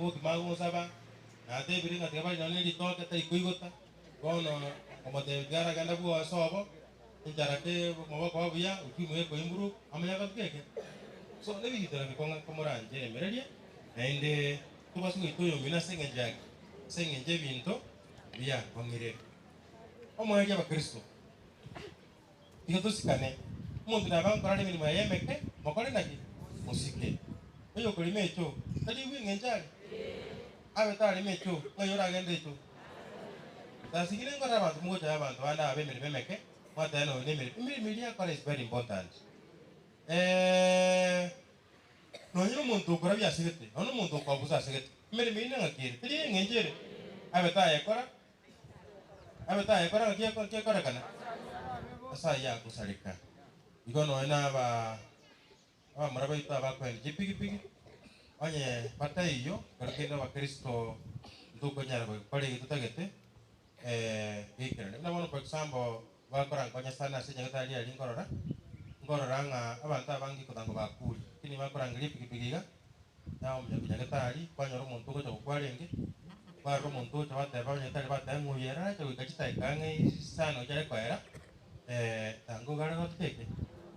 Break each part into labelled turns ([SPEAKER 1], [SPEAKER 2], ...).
[SPEAKER 1] Mokima agonsaba, natebire ng'a tiga barie nonye ne ritoke tari koigota, bono nkamotebia tiga aragende bwoye sobo, enchara ke mogokoba buya, uchumi ekoimprove, amanye akantu keke. So nebinto nabikong'a komoranche eremererie, naende tobase goita oyomino ase eng'encho ya ki? Ase eng'encho ebinto biakong'ire. Omoerio abakristo. Tiga tosikane. Omonto naba nkorare emeremo yaye emeke, mokore naki? Mosike. Oyokorema echoo, tari igwe eng'encho are? Abe tarema echoo, ng'ai oragende echoo? Saa zingine nkorora abanto mogochaya abanto bande aba b'emeremo emeke, mwateba noyo nemeremo. Emeremo eria akora is very important. Nonye nomonto okorabia asegete, nonya nomonto okoabusa asegete, emeremo eyio neng'aki ere? Teri ey'eng'encho ere? Abe tayekora, Abe tayekora ng'aki eko kekorekana? Ase ayio agosareka. Igo nonya na aba abamura baito abakoenda chipigipigi, onye bataiyo, ekero kende abakristo ntokonyara gokora ege totagete geikerane. Buna bono for example, bakorankonya sana ase nyagetari aria nkorora, nkorora ng'a abanto abange kotango bakure, lakini bakorangeria epigipigi iga, Naomi nyagetari, kwanyora omonto ogocha gokwa arenge, kwarora omonto ogocha bateba abanyagetari bateba ng'a oyo ere arache goika chidaeka ang'e isano chiare koera, tango iga are gotuka eke,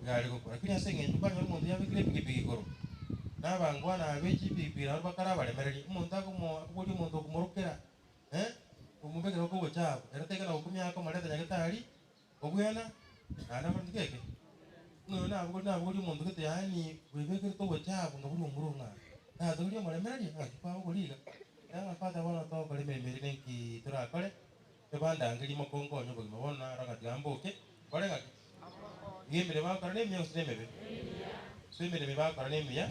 [SPEAKER 1] iga are gokwa. Lakini ase eng'encho kwanyora omonto yabekire epigipigi igoro, na abangwana aba be chipigipigi nabo bakare abaremereria, omonto akomo akoboria omonto okomorokera omobekere okogocha abwo, ere taika na gokumia akomoreta nyagetari, Obwena, naende akorente geke, ng'a oyo nabogori nabogorie omonto gete yaani bwebekerete obochafu ng'a buna omoro ng'a natogorie omoremereria ng'aki kwabogoria iga. Ekero ng'a father bono togokora emeremo ere nenki torakore, ebandangerie mokonkonye obogima bono naro ng'a tiga mboke, nkore ng'aki? Iga emeremo bagokora nemiya gose nemebe? So emeremo eye bagokora nemiya,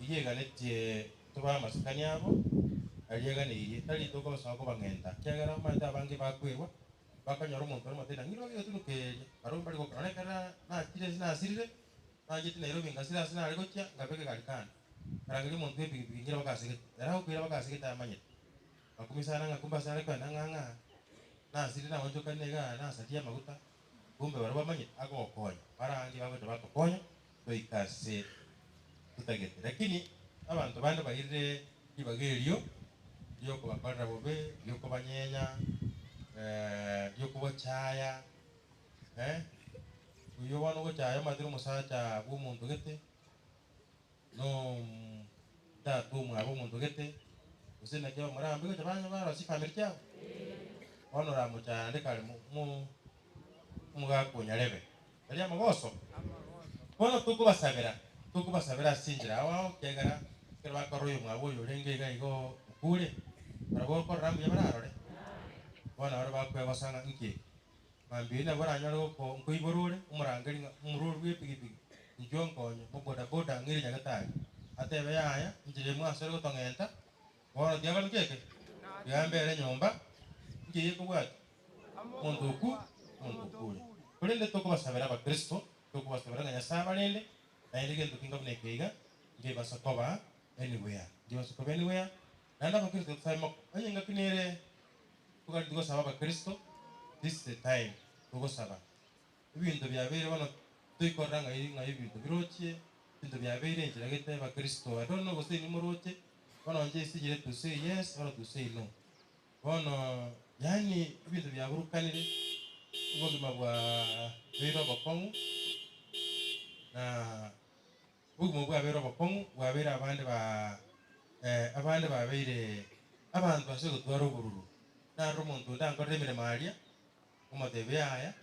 [SPEAKER 1] eyio eganetie tobae amasikani abo, aria eganeirie, tari tokosoa kobang'enta, ekiagera omanyete abange bakwerwa. Bakanyora omonto ore omotebia, Ng'ina obe egetunu keria. Barabwo mbare gokora. Nonya ekero nachire ase nasirire, nachete Nairobi ngasira ase nare gochia, nkabeka egari kando. Nkarangeria omonto bw'epigipigi ng'ira baka ase gete. Ere agokoira baka ase gete amanyete. Ngakumia sana ng'a kumbe ase nare kogenda ng'a ng'a nasirire naonchokanire igaa nasaria amaguta, kumbe barabwo bamanyete agokonya. Barange bagocha batokonya toike ase totagete. Lakini abanto bande bairire ribaga erio riokobakorera bobe, riokobanyenya, riokobachaaya, oyio bono ogochaaya omanyete nomosacha bw'omonto gete, no tata omwabo omonto gete, gose naki abamura aba mbigocha banywa barosia chifamiri chiabo? Bono oramochaye naende kare mo- mo omogaka onyarebe. Tari amagoso? Bono tokobasabera, tokobasabera ase chinchera ao ao, ekiagera ekero bakorora oyomwabo oyo orenge iga iga okure, barabwo okorora mbuya bararore. Bono nabo bakwegosa ng'a inki eke? Mambia oyio nabo oranyore goko nkoibora ore, omorangeri ng'a omorwori bwa epigipigi, inchuo nkonye, omobodaboda ng'ire nyagetari. Atebe yaya, inchera emo ase ore gotong'enta, bono tiga inki eke? Tiga mbere nyomba, inki eye ekobwatia? Omonto okwo, omonto okure. Korende tokobasabera abakristo, tokobasabera ng'a Nyasae abarende, naende gento kinga buna eke iga, nkebasa koba anywhere, nkebasa koba anywhere, naende abakristo tosabe moko, onye engaki nere toganetie gosaba abakristo, this is the time togosaba. Ebinto biabeire bono toikorora ng'ai ng'ai ebinto birochie, ebinto biabeire enchera gete abakristo, I don't know gose inwe moroche, bono inche nsinyire to say yes or to say no. Bono yaani ebinto biaburukanire, obogima bwabeire obokong'u, na obogima obwo bwabeire obokong'u bwabeire abande ba abande babeire abanto ase gotwara obororo. Narora omonto onde ankorera emeremo aria, omotebia yaya,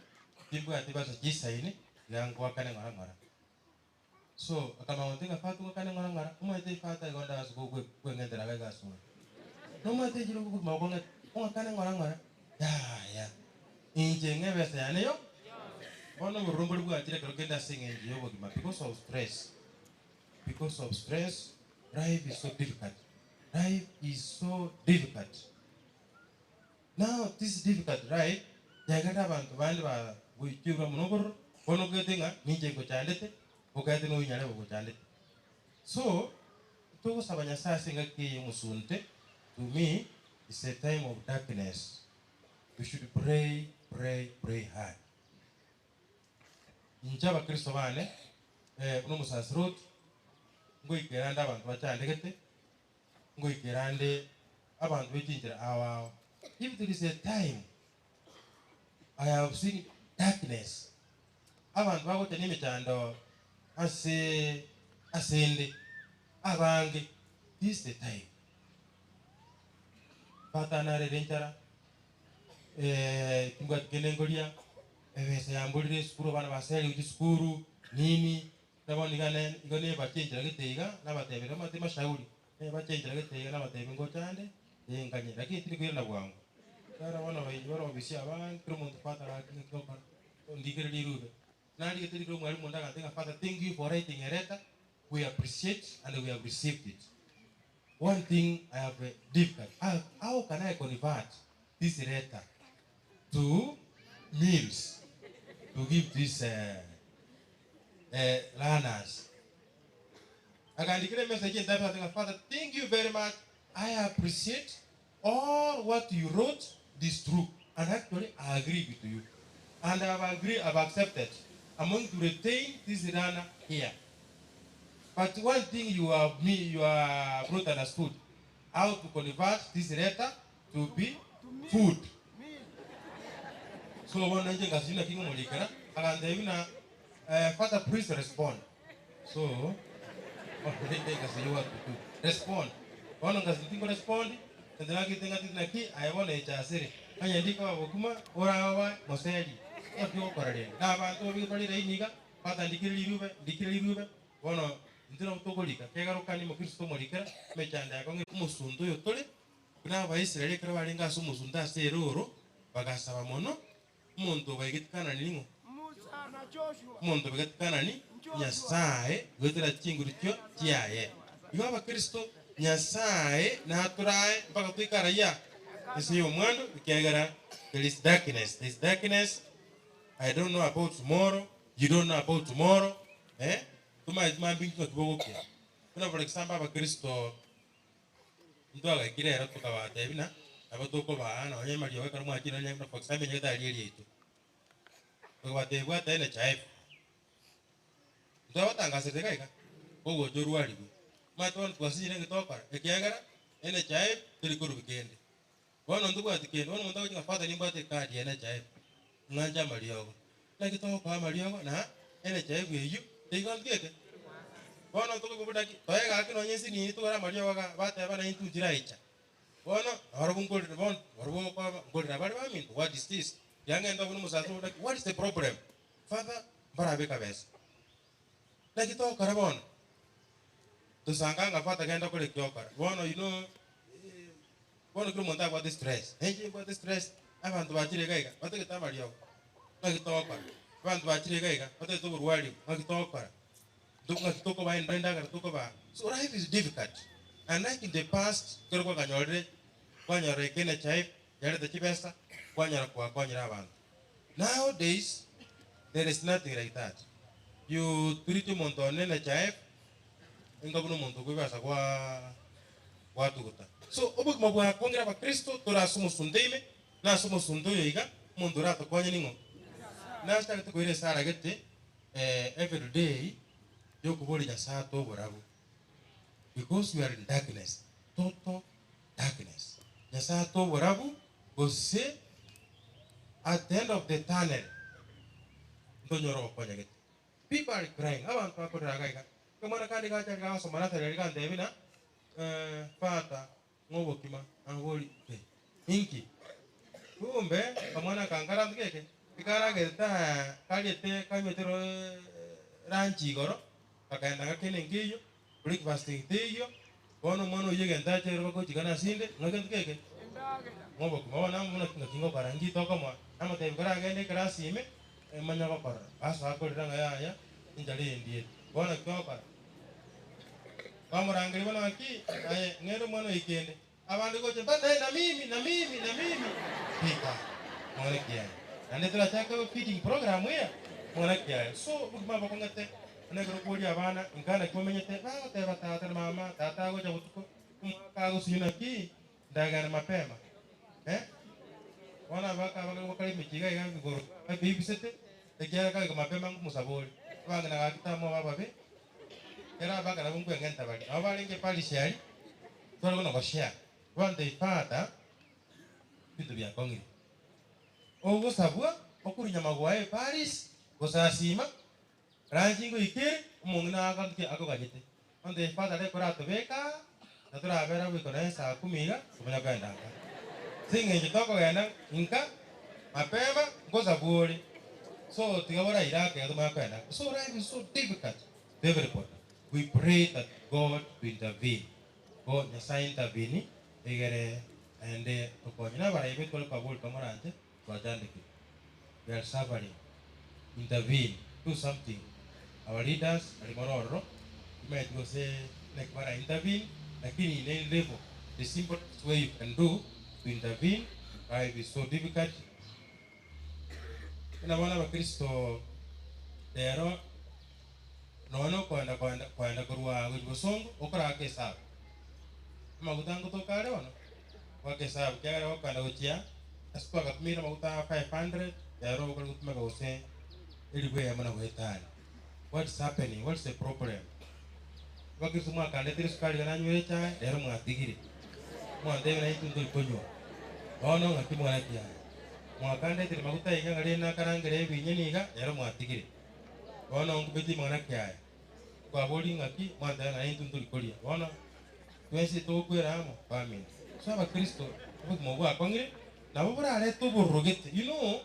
[SPEAKER 1] timbwati besa chisaini, tiga ngoakane ng'ora ng'ora. So akamanya gotiga fatu ng'akane ng'ora ng'ora, omanyete efata igo ndase kweng'entera iga iga asore. Nomanyete enchera okogima okong'ete, ong'akane ng'ora ng'ora, yaya, inche ng'e ebesa yane yo bono obororo mbori bwachire ekero kende ase eng'encho ya obogima because of stress, because of stress, life is so difficult, life is so difficult. Now this difficult life yagerire abanto bande ba goichorwa mono obororo, bono okagete ng'a ninche ngochandete, okaete noyo nyarebe ogochandete. So, togosaba Nyasaye ase engaki eye y'omosunte, to me is a time of darkness, we should pray, pray, pray hard. Inche abakristo bane, buna omosasiroti, ngoikera nde abanto bachandegete, Ngoikera ande abanto be chinchera ao ao. If there is a time I have seen darkness, abanto bagocha nemechando ase asende abange, this is the time. Batanarere enchara, timbwati kende nkoria, ebesa yamborire esukuru abana baserigwe chisukuru, nini, na bono iga ne igo nebachenchera gete iga, nabatebirie omanyete mashauri, nebachenchera gete iga nabatebi ngocha nde, eh nkanye, lakini tindi koirana bwango. Ekiagera bono bainche bare obisi abange, kera omonto father gaki ng'aki gokora, ondikere rirube. Narigete rirube omwalimu onde agantebia ng'a father thank you for writing a letter, we appreciate and we have received it. One thing I have a difficult, how, how can I convert this letter to meals to give these uh, uh, learners? Akandikera emessage entabe ase ng'a Father, thank you very much. I appreciate all what you wrote is true and actually I agree with you and I have agree, I've accepted. I'm going to retain this learner here. But one thing you have me you have not understood how to convert this letter to be food. So bono inche ngasubia naki ng'omorikera, agantebia buna eh, Father please respond. So bono rende ngasubia what to do. Respond. Bono ngasubia tinkorespond, ento nakete ng'atete naki aye bono echa asere. Onye ndikoba bokima, oraoba moseri. Naki ogokora rende? Na abanto babere bare raini iga, Father ndikire rirube, ndikire rirube, bono intwe nabo tokorika, kegarokani omokristo tomorikera, emechando yakong'ire omosunte oyo tore, Buna Abaisraeli ekero barenge ase omosunte ase erooro, bagasaba mono, omonto obaigete Kanani ning'o? Omonto obaigete Kanani, Nyasae, goetera chinguru chio chiaye. Igo Abakristo, Nyasae natorae mpaka toike araiya ense y'omwando, ekiagera there is darkness, there is darkness, I don't know about tomorrow, you don't know about tomorrow, eh, tomaeti mambia inki ng'aki bogokia. Buna for example Abakristo Ntwagaikire ero tokabatebia buna nabo tokobaa nonya amariogo ekero mwachire nonya buna for example enyagete aria eriaito. Tokabatebia bwata NHIF. Ntwabatangasete iga iga, ogocha orwarigwe. Omanyete bono twasinyire nki togokora ekiagera NHIF teri korwa kende. Bono ntobwati kende, bono omonto agocha ng'a father nimbwate ecard ya NHIF, ng'anche amariogo. Naki togokoa amariogo na NHIF eyio teigo ntigete. Bono tokoigwa buna ki, toe gaki nonye ensinini togore amariogo iga, bateba naintwe nchiraicha. Bono nabarabwo nkorera bono barabwo okoba nkorera bare baminto what is this? Tiga ng'ende obone omosacha oria naki what is the problem? Father, mbarabeke kabesa. Naki togokora bono? Tosanga ng'a father genda okore eki ogokora. Bono you know Bono kera omonto abwate stress, na inche nimbwate stress, abanto bachire iga iga, batagete amariogo, ng'aki togokora? Abanto bachire iga iga, batagete oborwaria obo, ng'aki togokora? Nto ng'aki tokobaa endagera tokobaa? So life is difficult, unlike in the past, ekero kwakanyorire, kwanyora eke NHIF, yareta chibesa, kwanyora kwakonyire abanto. Nowadays, there is nothing like that. You treat omonto one NHIF, enga buna omonto okoibasa kwa gwatuguta. So obogima bwakongire abakristo tore ase omosunte ime, na ase omosunte oyo iga, omonto oratokonye ning'o? Nachagete koira esara gete every day yokoboria Nyasae atoe oborabu because we are in darkness, total darkness. Nyasae atoe oborabu gose at the end of the tunnel ntonyore ogokonya gete. People are crying, abanto bakorera iga iga. Omwana kande gacha iga agasoma nursery aria gantebia buna Tata, ng'a obokima, nabori eh, inki? Kumbe omwana akankaransa geke, ekaragerete aa kariete kanywete lunch igoro, kakaenda gakena enkeyio, breakfast teiyo, bono omwana oyio egento ache ero bagochikana ase inde, ng'a gento geke? Ng'a obokima. Bono amo buna ng'aki ngokora, nki tokomoa? Namotebia koragende ekerasi ime, emanye gokorora. Asoa korera ng'a yaya, enchara eye ndiete. Bono naki ogokora? Bamorangeria bono ng'aki, Aye, ng'ende omwana oyo kende. Abande gocha, Mbatae na mimi, na mimi, na mimi. Pika, mwana kiaye. Naende torachake feeding program eye, mwana kiaye. So, obogima bokong'ete, buna ekero okoria abana, inka naki bamenyete, bagoteba tata na mama, tata agocha botuko, omwaka agosinywa naki, ndagenda mapema. Eh? Bono abaka abake bakare emechie iga iga igoro, baibisete, ekiagera kagoika mapema nkomosaba ore. Abang'ina gaki tamoba ababe, Ekero abaka nabwo nkweng'enta baria, nabo barenge parish aria. Tware buna goshare. Bono the father, ebinto biakong'ire. Ogosabwa okorinya amagwa aye Paris, gosasima, lunch ngoika ere, omong'ina aganche akoganyete. Bono the father reko oratobeke aa, na torabera goika nonya saa kumi iga, tomanye kogenda nka. Ase eng'encho tokogenda nka, mapema, ngosabwa ore. So tiga boraire ake tomanye kogenda nka. So life is so difficult to everybody. We pray that God to intervene. Bo Nyasae intervene egere naende tokonye. Na abarai baito bare kwaborika moranche twachandekire. We are suffering. Intervene. Do something. Our leaders bari more ororo timanyeti gose naki bara intervene lakini in any level the simplest way you can do to intervene life is so difficult. Buna bono abakristo rero Nonya nokoenda koenda koenda korwa aa gochia bosongo, okorake esabu. Amaguta ngotoka are bono, goaka esabu kiagera gokoenda gochia ase twagatumeire amaguta aa 500, rero okore gotumeka gose elifu eyemo na goetania. What is happening? What is the problem? Abakristo mwakandetire esukari iga nanywire echae, rero mwatigire. Mwantebia naintwe ntori konywa. Bono ng'aki mwana kiaye? Mwakandetire maguta iga ng'a rende nakarangere ebinyeni iga, rero mwatigire. Bono nkumeti amang'ana ki aya? Nkwaborie ng'aki mwantebia ng'a intwe ntori koria. Bono twensi togokwera amo baminto. So abakristo obogima obwo bwakong'ire nabo borarete obororo gete. You know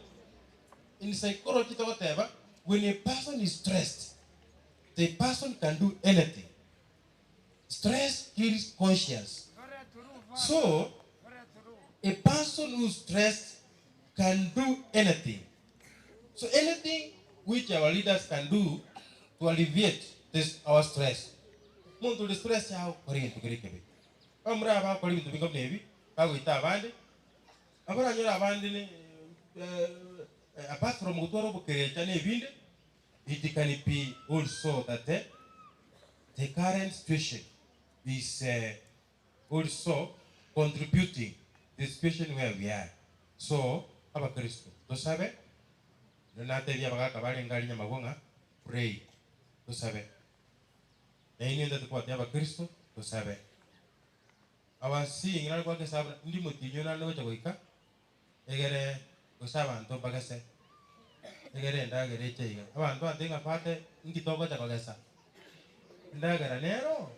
[SPEAKER 1] in psychology togoteba when a person is stressed the person can do anything. Stress kills conscience. So a person who is stressed can do anything. So anything which our leaders can do to alleviate this our stress. Omonto ore stress agokora egento kere ekebe. Bamura aba bakora ebinto binga buna ebi, bagoita abande, abaranyore abande ne apart from gotwara obokerecha na ebinde, it can be also that the current situation is also contributing the situation where we are. So abakristo tosabe, naende natebie abagaka barenge aria nyamagwa ng'a pray, tosabe. Nainwe intwe tokobwatia abakristo tosabe. I was seeing nare goaka esabu ndi motienyi nare gocha goika egere gose abanto mbagese, egere endagera eche iga. Abanto bantebie ng'a fate inki togocha kogesa? Endagera nero,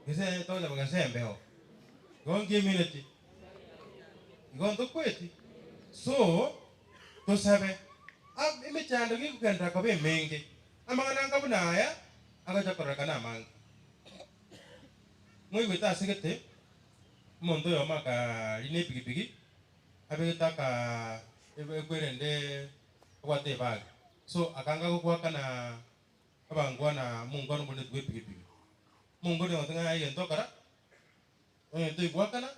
[SPEAKER 1] gese togocha kogesa embeo. Igo nki emineti? Igo ntokweti? So, tosabe, ab emechando gekogenderera koba emenge, amang'ana anga buna aya, agocha kororekana amange. Moigwete ase gete, Omonto oyomo akarina epigipigi, abegete aka ekwerende abwate ebag. So akanga gokwakana abangwana omongwana omoneti bwa epigipigi. Omongwana oyo ng'a egento okora, onye toigwakana,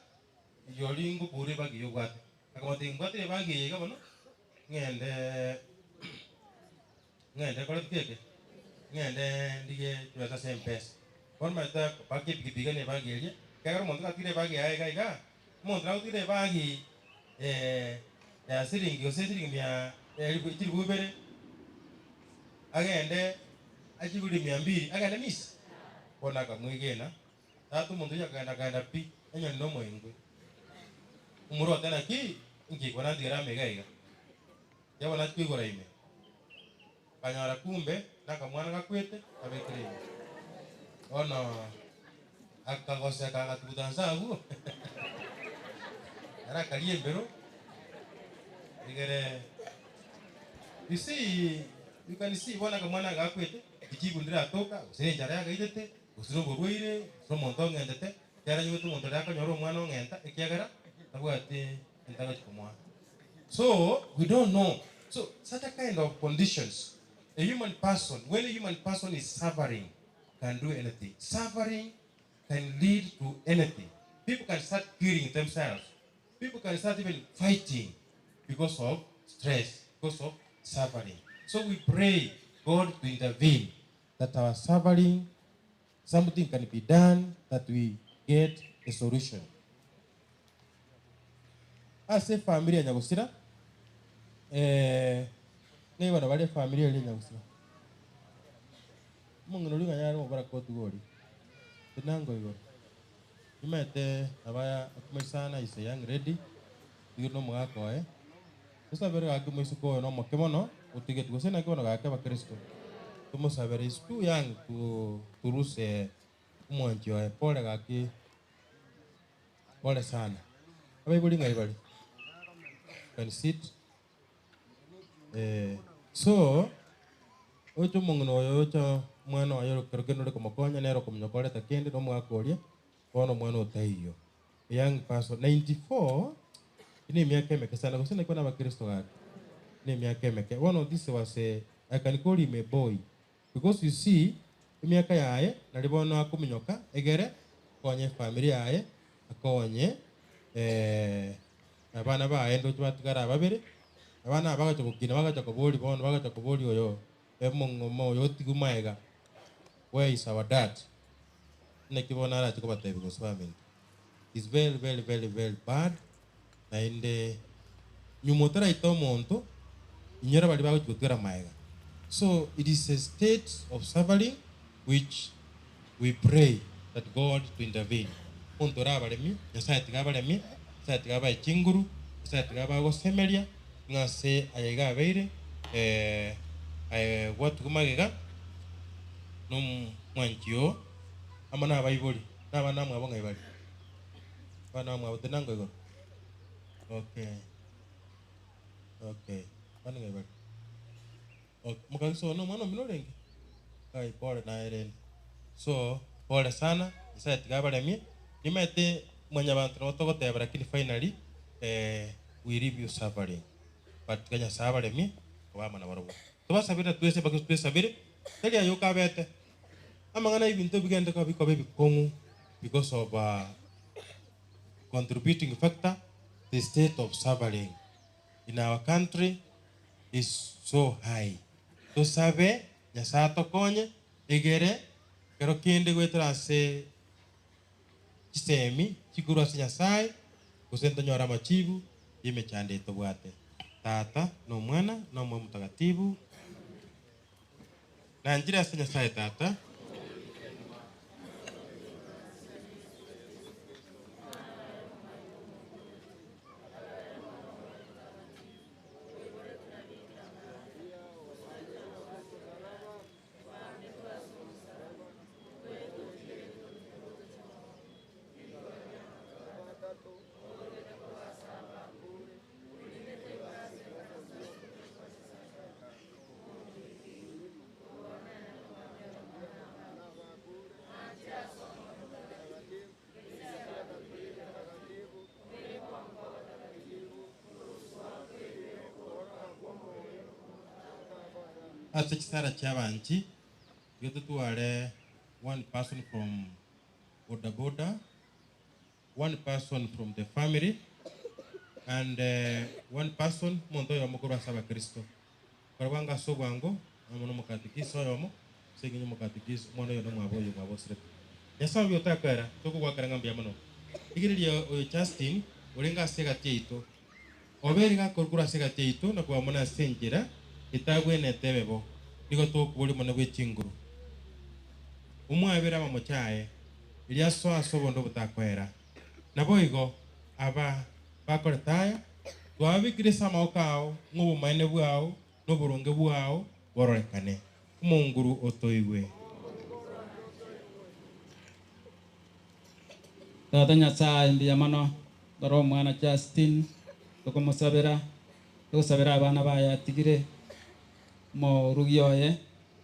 [SPEAKER 1] rirorio ngokure ebag eywo obwate. Akamotebia mbwatire ebag eye iga bono, ng'ende Ng'ende nkore ki eke? Ng'ende ndigie chibesa ase Mpesa. Bono omanyete baka epikipiki iga na ebagi eria, ekiagera omonto gatigire ebagi yaye iga igaa, omonto nagotigire ebagi ya siringi gose siringi mia elifu chilifu ibere, agende achigure mia mbili, agende misi? Bono akamwegena, tata omonto oyio akagenda akagenda pi, enyoni na omoingwe. Omorwoti naki, inki bono antigere amo iga iga. Yabona koigora ime, akanyora kumbe nakamwana gakwete kabekire ime. Bono akagoseka agatuguta nse agwo, ere akaria embero, egere you see, you can see bono akamwana aka gakwete, richibu ndiratoka, gose nenchara yagaitete, gose noborwaire, gose nomonto ong'entete, ekiagera nyigwete omonto oria akonyora omwana ong'enta, ekiagera tabwati egento agochi komoa. So we don't know so such a kind of conditions a human person when a human person is suffering can do anything suffering can lead to anything people can start killing themselves people can start even fighting because of stress because of suffering so we pray God to intervene that our suffering something can be done that we get a solution. Ase efamiri ya nyagusira, ng'ai bono bare efamiri eria ya nyagusira? Omong'ina oria ng'ai are omobara kotiga oria? Tenango igoro. Nimanyete nabaya akomoisana is a young lady, otigire nomogaka oye. Tosabere gaki omoiseke oyo nomoke mono, otigetwe gose naki bono gaki abakristo. Tomosabere is too young to to lose omwanchi oye, pole gaki, pole sana. Abaibori ng'ai bare? Can sit. Eh, so, oche omong'ina oyo ocha omwana oye ekero kende ore komokonya nere okominyoka oreta kende na omogaka oria, bono omwana otaiyo. A young person, 94, eye na emiaka emeke sana gose nakio na abakristo gaki, na emiaka emeke. Bono this was a, I can call him a boy, because you see, emiaka yaye nari bono akominyoka egere akonye efamiri yaye, akonye abana baye ndoche batigare ababere, abana aba bagacha gokina bagacha koboria bono bagacha koboria oyo omong'oma oyo otigwe magega where is our dad? Naki bono arache kobatebia gose baminto. Is very very very very bad naende nyuma otaraita omonto inyora baria bagochia gotwera magega so it is a state of suffering which we pray that God to intervene omonto orabaremie Nyasaye tiga abaremie Nyasaye tiga abae chinguru Nyasaye tiga abae ogosemeria ng'a ase aya iga abeire aye gwatigwa magega nomwanchi oo amo nabaibori. Na abana bamwabo ng'ai bare? Abana bamwabo tenango igoro? Okay. Okay. Abana ng'ai bare? Okay. Mokagisa oyo nomwana omino orenge? Kai pole naye rende. So, pole sana, Nyasaye tiga abaremie. Nimaete mwanyabanto nabo togoteba lakini finally eh, we leave you suffering. But tiga Nyasaye abaremie, koba amo nabarobwo. Tobasabere na twese mpaka twesabere, tari aye okabete. Amang'ana y'ebinto ebigende koba bikoba ebikong'u because of contributing factor, the state of suffering in our country is so high. Tosabe Nyasae atokonye egere ekero kende goetera ase chisemi chikorwa ase Nyasae gose ntonyore amachibu y'emechando eye tobwate. Tata, na Omwana, na Omoyo Omotagatibu. Nanchire ase Nyasae Tata. Ase chisara chi'abanchi, tiga totware one person from boda boda, one person from the family, and one person, omonto oyomo korwa ase abakristo. Kore bwango ase obwango, amo nomokatikisi oyomo, ase eng'encho omokatikisi, omwana oyo nomwabo oyo mwabo osirete. Nyasae obuya otakoera, tokogoakera ng'a mbuya mono. Rigereria oyo Justin, orenge ase egati yaito, obeire gakorwa korwa ase egati yaito na koba mono ase enchera etagwenerete ebe bo, nigo tokoboria omonene bwe chinguru. Omwabere amamocho aye, erio asoe ase obonda obotakoera. Naboigo aba bakorete aya, twababekire ase amaboko ao ng'a obomaene bwao na oboronge bwao bororekane. Omonguru otoigwe.
[SPEAKER 2] Tata Nyasae, mbuya mono ndore omwana Justin, tokomosabera, togosabera abana baye atigire, omorugi oye,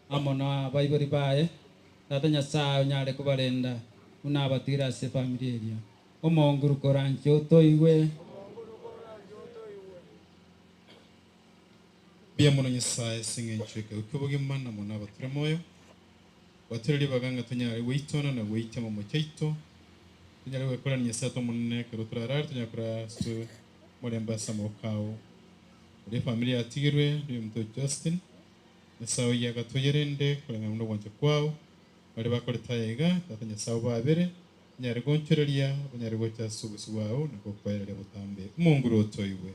[SPEAKER 2] amo nabaibori baye, Tata Nyasae onyare kobarenda buna abatigire ase efamiri eria. Omonguru koranche otoigwe.
[SPEAKER 3] Mbuya mono Nyasae ase eng'encho ekeegwa ki'obogima na mono abature moyo. Gwatoire ribaga ng'a tonyare goitona na goitia amamocho aito, tonyare gwekorania Nyasae Omonene ekero torarare, tonyare korara ase omorembe ase amaboko ao. Erio efamiri yatigirwe noyominto Justin, Nyasae oyio agatoyerende koreng'ana buna ogwancha kwao, baria bakorete aya iga, Tata Nyasae obabere, banyare gonchoreria, banyare gocha ase obosio bwao na gokoereria botambe. Omonguru otoigwe.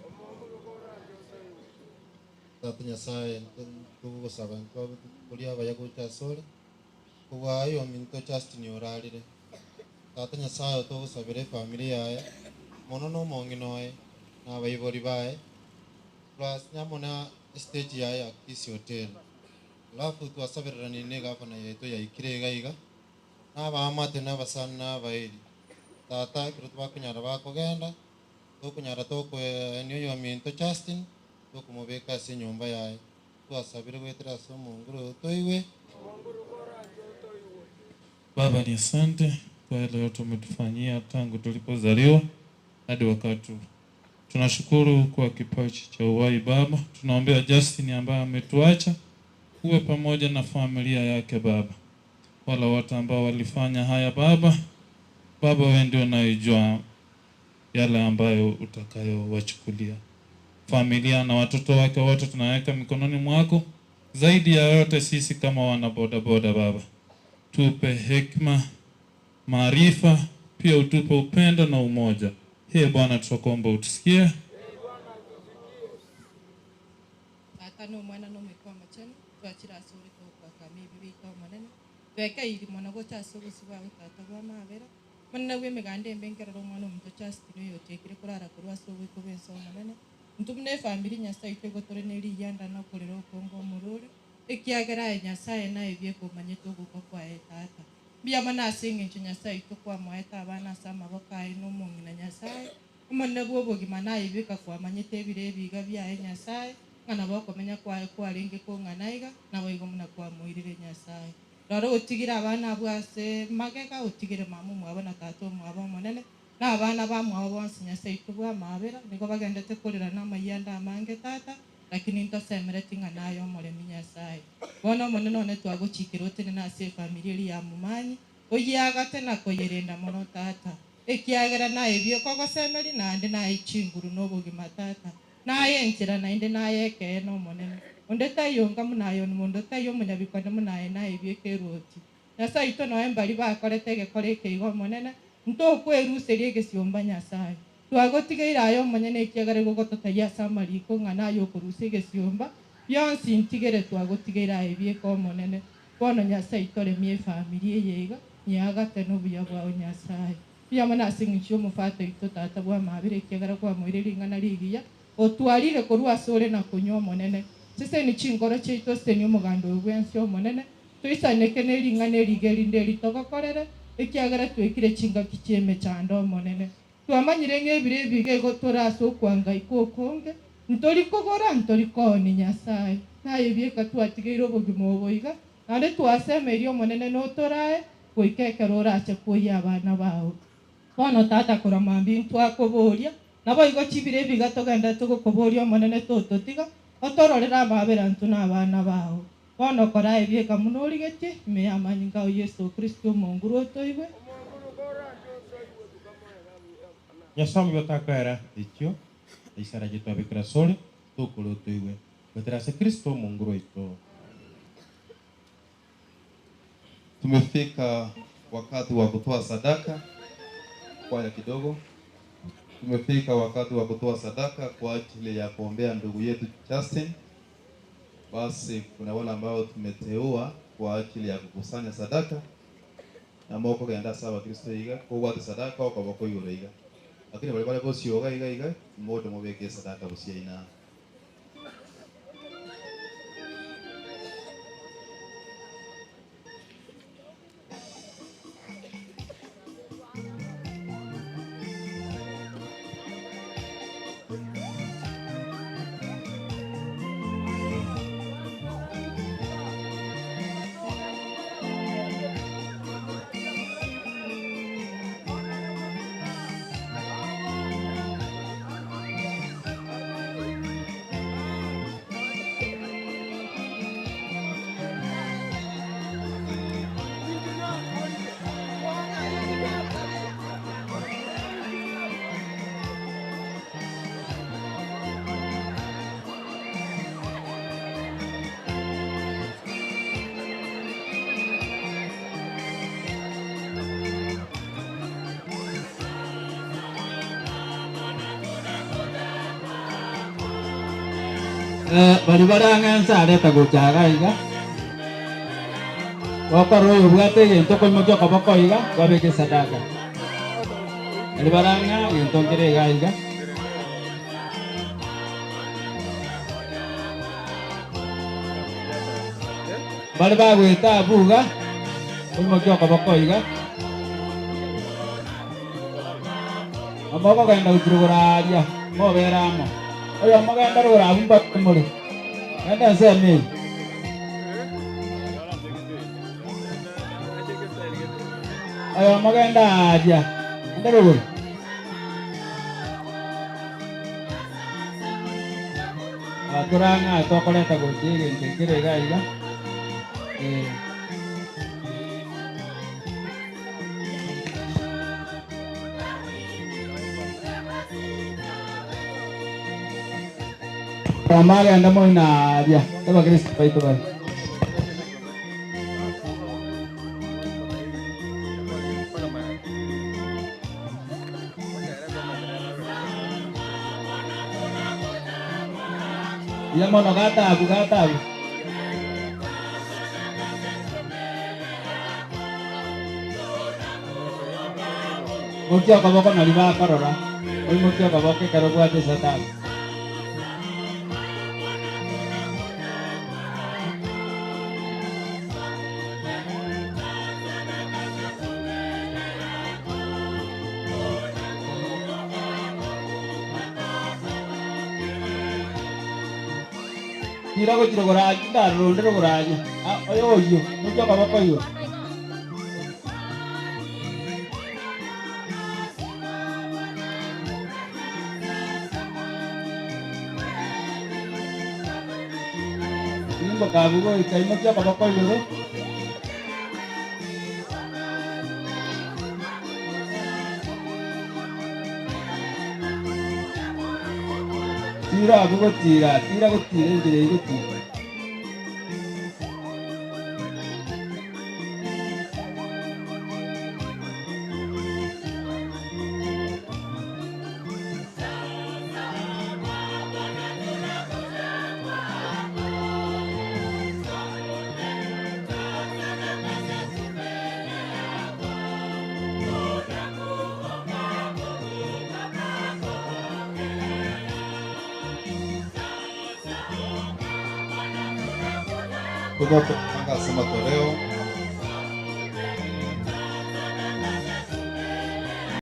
[SPEAKER 4] Tata Nyasae, intwe togogosaba intwe tore abaya gocha asore, kobua aye ominto Justin orarire. Tata Nyasaye otogosabera efamiri yaye, mono na omong'ina oye, na abaibori baye, plus amo na estage yaye ya Kisii Hotel. Alafu twasabereranirie na egavana yaito yaikire iga iga, na abaamate na abasani na abairi. Tata ekero tibakonyara bakogenda, tokonyara tokoenia oyominto Justin, tokomobeka ase enyomba yaye. Twasabire goetera ase omonguru oyo toigwe.
[SPEAKER 3] Baba ni asante kwa yale yote umetufanyia tangu tulipozaliwa hadi wakati huu. Tunashukuru kwa kipaji cha uhai Baba. Tunaombea Justin ambaye ametuacha, uwe pamoja na familia yake Baba. Wala wote ambao walifanya haya Baba, Baba wewe ndio unayejua yale ambayo utakayowachukulia. Familia na watoto wake wote tunaweka mikononi mwako. Zaidi ya yote sisi kama wana bodaboda Baba, tupe hekima, maarifa, pia utupe upendo na umoja. Ee Bwana, tutakuomba utusikie.
[SPEAKER 5] Tata na Omwana na Omoika Omochenu, twachire ase ore togokoakama ebibe biaito Omonene, twekeiri mono gocha ase obosio bwao Tata bw'amabera, Omonene bw'emeganda embe nkerora omwana ominto Justin oyotiekire korara korwa ase oboiko bw'ense Omonene, Intwe buna efamiri Nyasae oito igo tore ne rigianda na okorera okonge omorore, ekiagera aye Nyasae naye bieka omanyete ogokwa kwaye Tata. Mbuya mono ase engencho Nyasae oito kwamoete abana ase amaboko aye na omong'ina Nyasae, Omonene bw'obogima naye bieka kwamanyete ebiro ebiga biaye Nyasae, ng'a nabo okomenya kwaye kwarenge kong'ana iga, naboigo buna kwamoirire Nyasae. Rora otigire abana abwo ase magega, otigire mama omwabo na tata omwabo Omonene, Na abana bamwabo bonsi Nyasae oito bw'amaabera, nigo bagendete korera namayianda amange, Tata, lakini ntosemereti ng'a naye omoremi Nyasae. Bono Omonene one twagochikire otenene ase efamiri eria ya Momanyi, oyiagate na koyerenda mono, Tata, ekiagera naye biokogosemeria, naende naye chinguru na obogima, Tata. Naye enchera, naende naye ekeene, Omonene. Onde taiyo onga buna aye, omonto taiyo omonyabikone buna aye, naye bieka erwoti. Nyasae oito noe mbaria bakorete egekora eke iga Omonene, ntokweruseria egesiomba Nyasae. Twagotigeire aye omonyene ekiagera igo ogototebia ase amariko ng'a naye okorusia egesiomba, bionsi ntigere twagotigeire aye bieka Omonene. Bono Nyasae toremie efamiri eye iga, nyeagate nobuya bwao Nyasae. Mbuya mono ase eng'encho y'omofata oito tata bw'amaabera ekiagera kwamoire ring'ana rigiya, otwarire korwa ase ore na konywa Omonene. Seseni chinkoro chiaito osesenie omoganda oyo bwensi Omonene, Toisaneke ne ring'ana eriga erinde eri togokorere, ekiagera twekire chingaki chi'emechando, Omonene. Twamanyire ng'a ebiro ebi iga igo tore ase okwangaika okonge, ntori kogora, ntori koonia Nyasae. Naye bieka twatigeire obogima obo iga, naende twasemeirie Omonene notorae, goika ekero orache kwoyia abana bao. Bono Tata korwa mambia intwakoboria, naboigo chibiro ebiga togenderete gokoboria Omonene tototiga, otororere amaabera intwe na abana bao. Bono kora ebieka buna origetie, ime y'amanyinga ao Yeso Kristo Omonguru otoigwe.
[SPEAKER 1] Nyasae omuya otakoera echio na isara gitwabekire asore, tokore otoigwe, goetera ase Kristo Omonguru oito.
[SPEAKER 6] Tumefika wakati wa kutoa sadaka. Kwaya kidogo. Tumefika wakati wa kutoa sadaka kwa ajili ya kuombea ndugu yetu Justin. Basi kuna wale ambao tumeteua kwa ajili ya kukusanya sadaka na moko genda ase abakristo iga kobwate sadaka okoboko igoro iga lakini baria bare bosio iga iga iga moche mobeke esadaka bosio ina.
[SPEAKER 2] Baria bare ang'e nse areta gocha iga iga, gokora oyobwate egento okoimokia okoboko iga, kwabeka esadaka. Aria barang'a egento nkere iga iga. Mbare bagoeta abwo iga, oimokie okoboko iga. Mokogenda gochia rogoro aaria, mobere amo. Oyomo genda rogoro abwo mbake more. Genda ensemo eye. Oyomo genda aaria, genda rogoro. Aba torang'ae tokoreta gochia egento ekere iga iga. Eh. Oyomo agende moino aaria, Abakristo baito bare. Buya mono gatabu gatabu. Mokia okoboko nari bakorora, oimokie okoboko ekero obwate esatani. Tira gochia rogoro aria, ndarora onde rogoro aria, ah, oyo oyio, mokia okoboko igoro. Timboka abwo goika imokia okoboko igoro. Tira abwo gotira, tira gotira enchera eyio gotira.
[SPEAKER 6] Tuko anga ase matoleo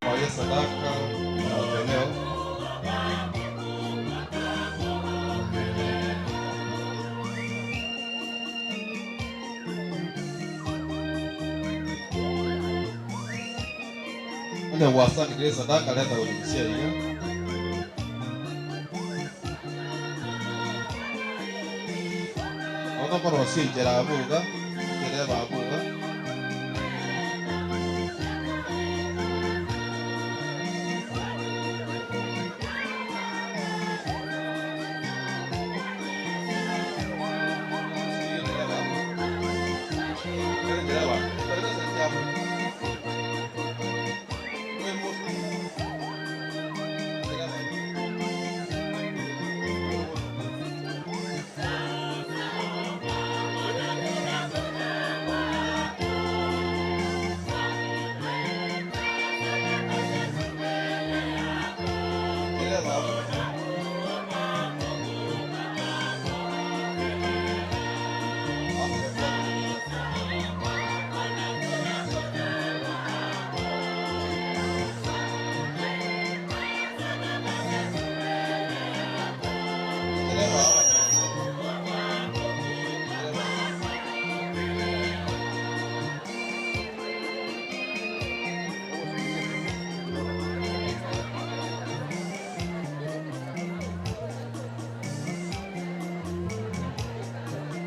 [SPEAKER 6] Maria sadaka na matoleo Onye gwasangire sadaka leta gochia iga. Otokorwa enchera abwo iga, enchera ebe abwo iga.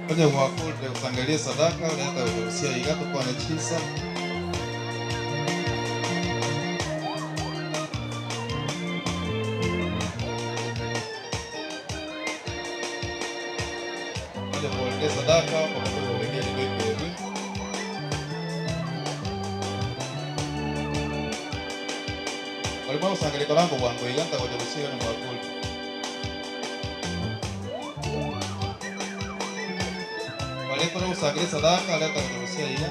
[SPEAKER 6] Onye gwakorire gosangereria esadaka, reta gochia iga tokwane chinsa. Onye gwakorire esadaka, okoboreria erigo ekerwe. Barimo gosangereria korango bwango iga, ntagocha gochia iga onye gwakorire. Baria tore gosangereria esadaka, reta gochia iga.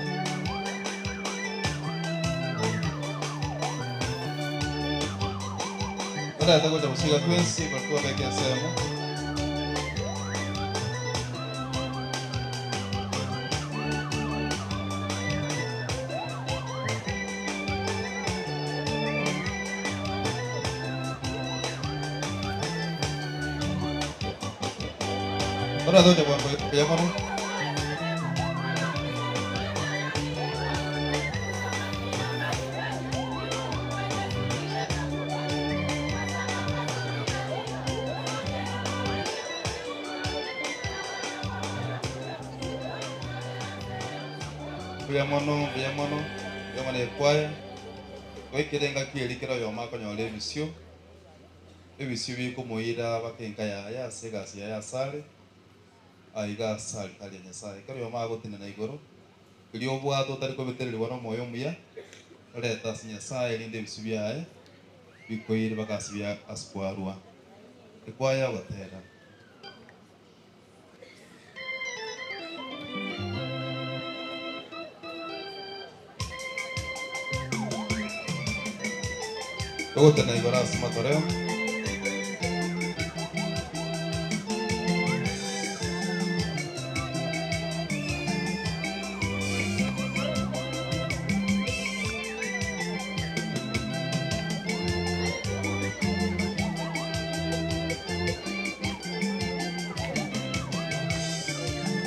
[SPEAKER 6] Bareta gocha gosiga twensi barikuwa beka ensemo. Bareta gocha bwango buya mono. Mbuya mono, mbuya mono, mbuya mono ekwaya. Goikera engaki eria kera oyomo akonyora ebisio, ebisio bikomoira baka enka yaye ase egasi yaye ase are, aiga ase altari ya Nyasaye. Ekero oyomo agotenena igoro, riria obwate otari kobetererigwa na omoyo omuya, orete ase Nyasaye erinde ebisio biaye bikoire baka ase bia ase kwarwa. Ekwaya ogotera. Togotena igoro ase amatoreo.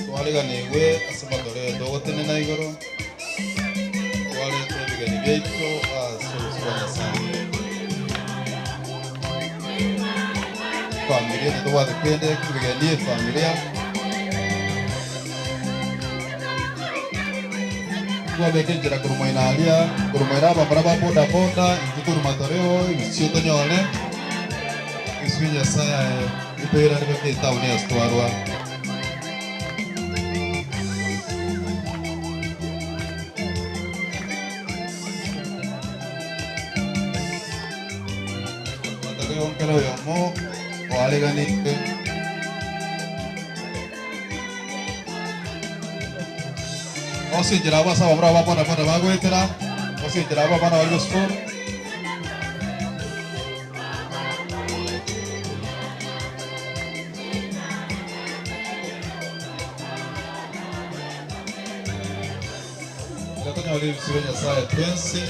[SPEAKER 6] Twariganigwe ase amatoreo togotenena igoro, twareta ebigeni biaito ase obosio bwa Nyasaye. Familia titobwate kende ebigeni efamilia. Twabeka enchera korwa moino aria, korwa moino abamura ba boda boda, intwe korwa matoreo, ebisio tonyore, ebisio bia Nyasaye bitoirane baka etown ase twarwa. Matoreo nkere oyomo oareganete. Ase enchera abo ase abamura ba boda boda bagoetera, ase enchera abo abana bari gosukuru. Tiga tonyore ebisio bia Nyasaye twensi.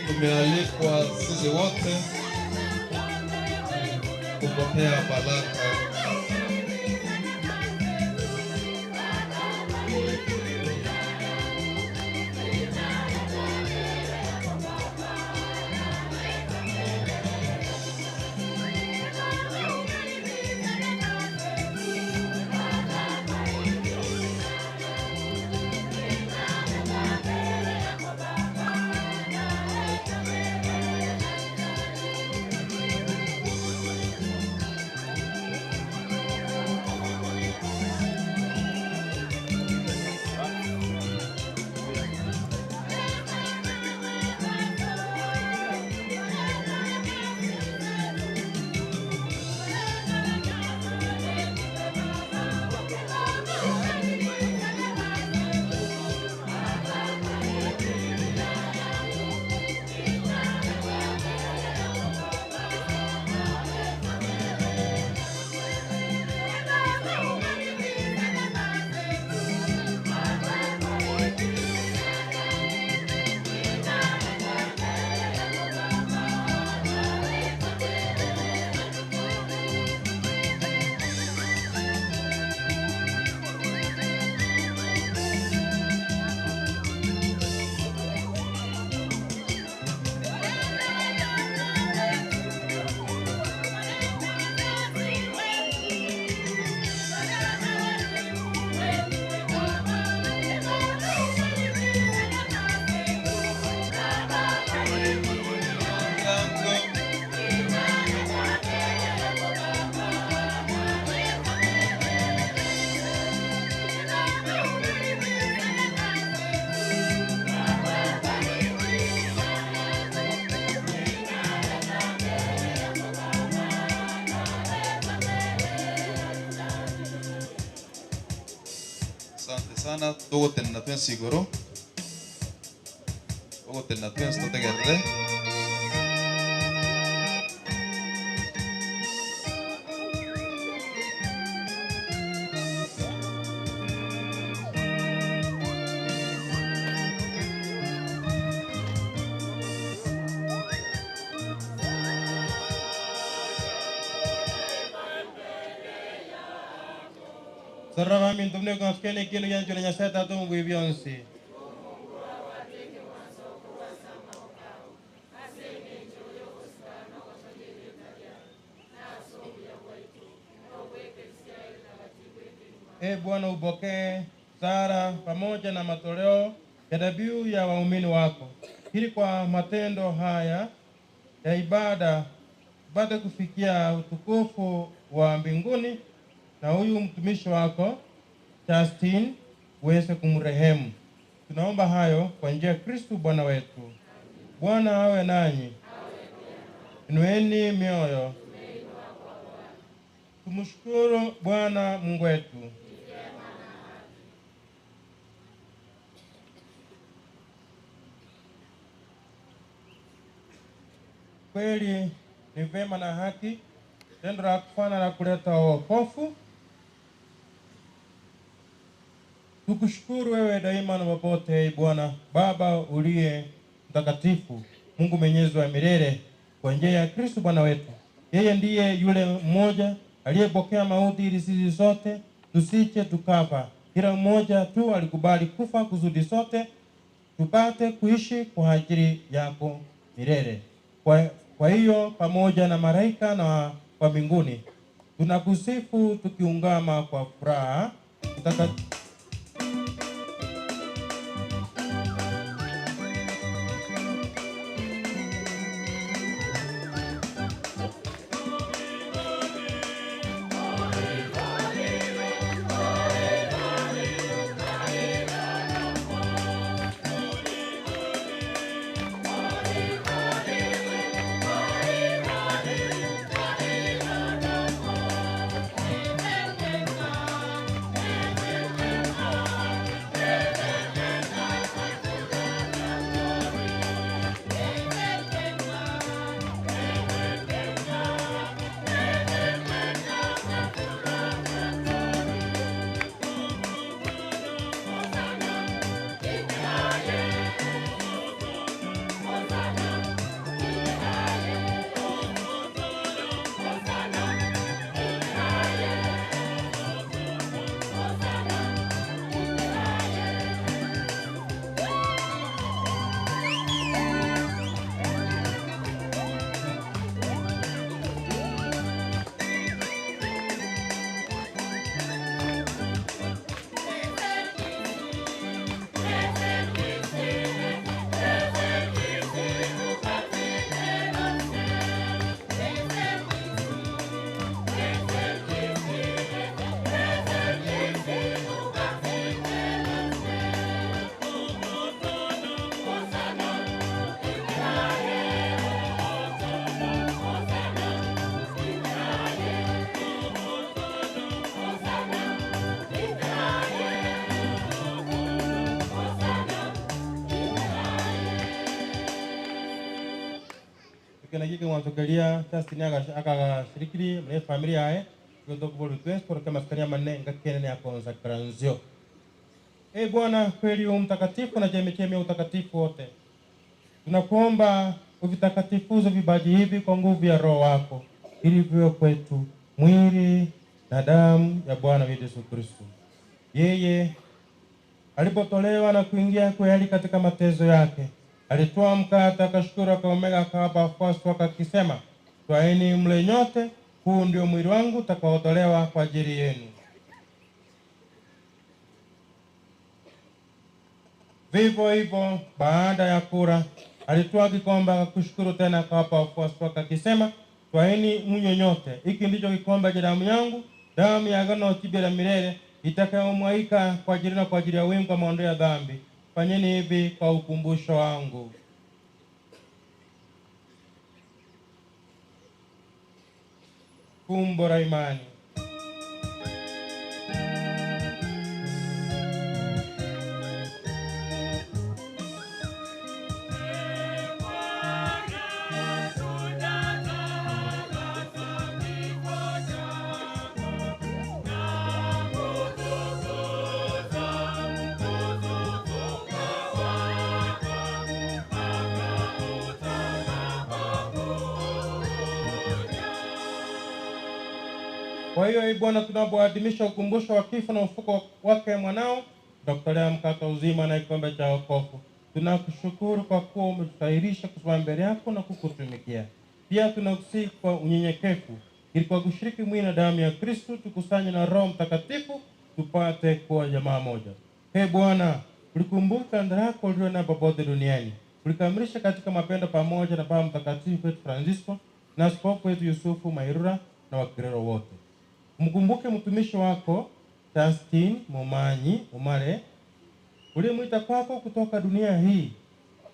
[SPEAKER 6] Tumealikwa sisi wote kupokea baraka. sana togotenena twensi igoro togotenena twensi totegerere.
[SPEAKER 1] Sarra baminto mune kene kinu yanchule Nyasaye Tata omobui bionsi. E Bwana, upokee sala pamoja na matoleo ya dhabihu ya waumini wako, ili kwa matendo haya ya ibada tupate kufikia utukufu wa mbinguni, na huyu mtumishi wako Justin uweze kumrehemu. Tunaomba hayo kwa njia ya Kristu Bwana wetu. Bwana awe nanyi. Inueni mioyo. Tumshukuru Bwana Mungu wetu. Kweli ni vema na haki, tendo la kufana la kuleta wokovu. Tukushukuru wewe daima na popote, ee Bwana Baba uliye mtakatifu, Mungu mwenyezi wa milele, kwa njia ya Kristo Bwana wetu. Yeye ndiye yule mmoja aliyepokea mauti ili sisi sote tusije tukafa. Kila mmoja tu alikubali kufa kusudi sote tupate kuishi kwa ajili yako milele. Kwa hiyo pamoja na malaika na wa mbinguni tunakusifu tukiungama kwa furaha Mtaka- Ikenagike mwanzokeria Justin akagashirikiri muri familia yae gotokubolu twese maskani manne ngakene ya konsakranzio. E Bwana, kweli u mtakatifu na chemichemi ya utakatifu wote, tunakuomba uvitakatifuze vibaji hivi kwa nguvu ya Roho wako, ili viwe kwetu mwili na damu ya Bwana wetu Yesu Kristo. Yeye alipotolewa na kuingia kweli katika mateso yake, alitoa mkate akashukuru, akaumega, akawapa wafuasi wake akisema, twaeni mle nyote, huu ndio mwili wangu utakaotolewa kwa ajili yenu. Vivyo hivyo baada ya kula, alitoa kikombe akakushukuru tena, akawapa wafuasi wake akisema, twaeni mnywe nyote, hiki ndicho kikombe cha damu yangu, damu ya agano jipya la milele, itakayomwagika kwa ajili na kwa ajili ya wengi kwa maondoleo ya dhambi. Fanyeni hivi kwa ukumbusho wangu. Fumbo la imani. Kwa hiyo, ee Bwana, tunapoadhimisha ukumbusho wa kifo na ufufuko wake mwanao, tunakutolea mkate wa uzima na kikombe cha wokovu. Tunakushukuru kwa kuwa umetustahilisha kusimama mbele yako na kukutumikia. Pia tunakusihi kwa unyenyekevu, ili kwa kushiriki mwili na damu ya Kristo tukusanye na Roho Mtakatifu tupate kuwa jamaa moja. Ee Bwana, ulikumbuka kanisa lako lililo na popote duniani, ulikamilisha katika mapendo pamoja na Baba Mtakatifu wetu Francisco na askofu wetu Yusufu Mairura na Wakristo wote. Mkumbuke mtumishi wako Justin Momanyi Omare uliyemwita kwako kutoka dunia hii,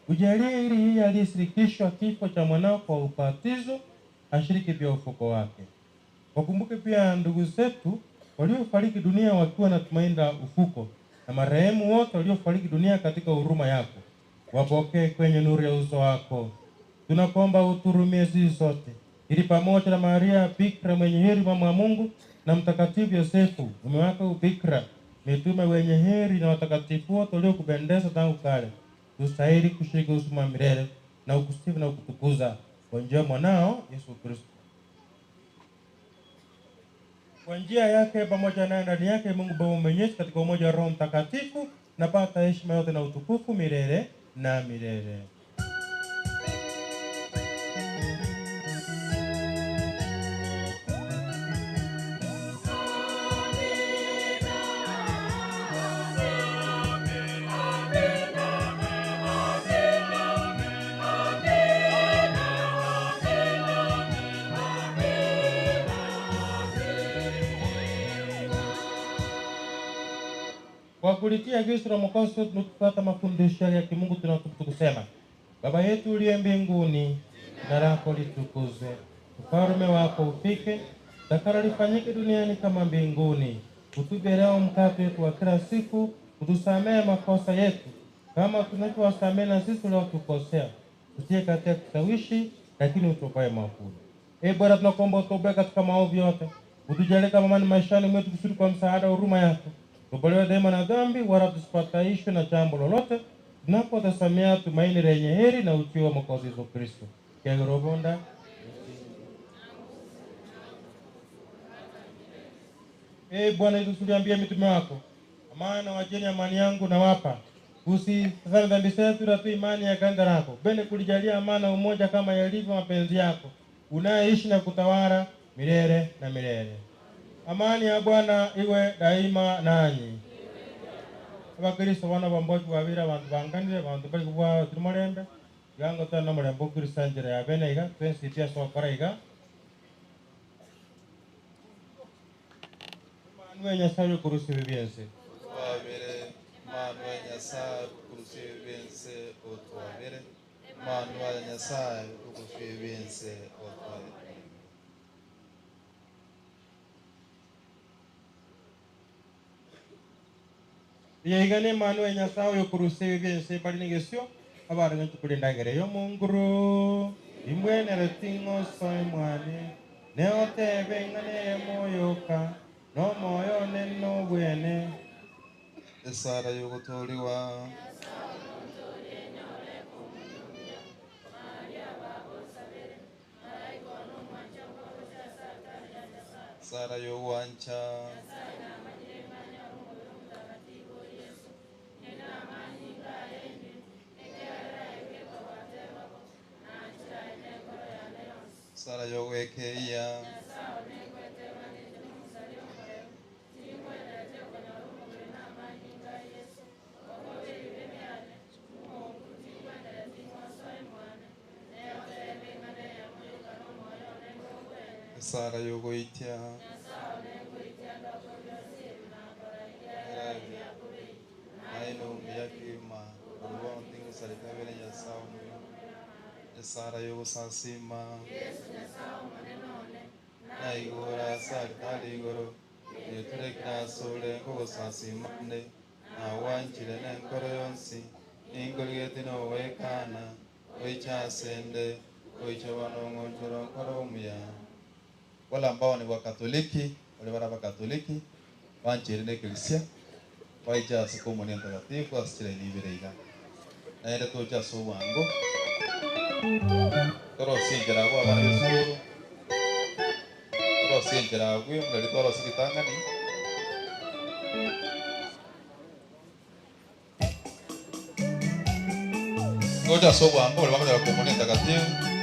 [SPEAKER 1] ujalie ili yeye aliyeshirikishwa kifo cha mwanao kwa ubatizo ashiriki pia ufufuko wake. Wakumbuke pia ndugu zetu waliofariki dunia wakiwa na tumaini la ufufuko, na marehemu wote waliofariki dunia katika huruma yako, wapokee kwenye nuru ya uso wako. Tunakuomba uturumie sisi sote, ili pamoja na Maria Bikira mwenye heri, mama wa Mungu, na Mtakatifu Yosefu mume wake Bikira, mitume wenye heri na watakatifu wote waliokupendeza tangu kale, tustahili kushiriki uzima wa milele na ukusifu na ukutukuza kwa njia ya mwanao Yesu Kristo. Kwa njia yake pamoja naye ndani yake, Mungu Baba Mwenyezi, katika umoja wa Roho Mtakatifu, napata heshima yote na utukufu milele na milele. Kwa kulitia agizo la Mwokozi wetu tukifuata mafundisho ya kimungu, tunathubutu kusema: Baba yetu uliye mbinguni, jina lako litukuzwe, ufalme wako ufike, takalo lifanyike duniani kama mbinguni. Utupe leo mkate wetu wa kila siku, utusamehe makosa yetu kama tunavyowasamehe na sisi waliotukosea, usitie katika kishawishi, lakini utuokoe maovuni. Ee Bwana, tunakuomba utuokoe katika maovu yote, utujalie kama amani maishani mwetu, kusudi kwa msaada wa huruma yako tuokolewe daima na dhambi, wala tusipataishwe na jambo lolote, tunapotazamia tumaini lenye heri na ujio wa Mwokozi Yesu Kristo. Kegerobonda Ee Bwana Yesu, uliambia mitume wako, amani nawacheni, amani yangu nawapa, usitazame dhambi zetu, ila tu imani ya kanisa lako. Pende kulijalia amani na umoja kama yalivyo mapenzi yako, unayeishi na kutawala milele na milele. Amani ya Bwana iwe daima nanyi. Abakristo bana bambochi babiri abantu banganire abantu bari kubwa turi mulembe yango tana mulembe okristo njira ya bene iga twensi tia sokora iga Manuel Nyasaye kurusi bibyense
[SPEAKER 6] Twabere Manuel Nyasaye kurusi bibyense otwabere Manuel Nyasaye kurusi bibyense otwabere.
[SPEAKER 1] Yaigane Manuel Nyasaye okurusi bibyense bali nigesio abaranya tukulindagere yo munguru imbwenere ting'oso emwane neotebe ng'ane emoyoka nomoyo neno bwene
[SPEAKER 6] Esara yogotoliwa Sara yogwancha Sara yogwekeia Sara yogoitia naino miyakima uruwa ntingusalikabele nyasaye omuyo esara yogosasima naigura salitali igoro neturekirasule nkogosasima nde nawanchire nenkoro yonsi ninkorigete nowekana oichasende oicha banong'onchoro nkoro omuya. Wale ambao ni Wakatoliki, wale bara Bakatoliki banchere nekelisia baicha ase komunia mtakatifu ase chiraini ibere iga naende tocha ase obwango torosinchera abwo abana besukuru. Torosie enchera abwo, buna riria twarosia ritang'ani. Gocha ase obwango baria bakonyara komona entakatifu.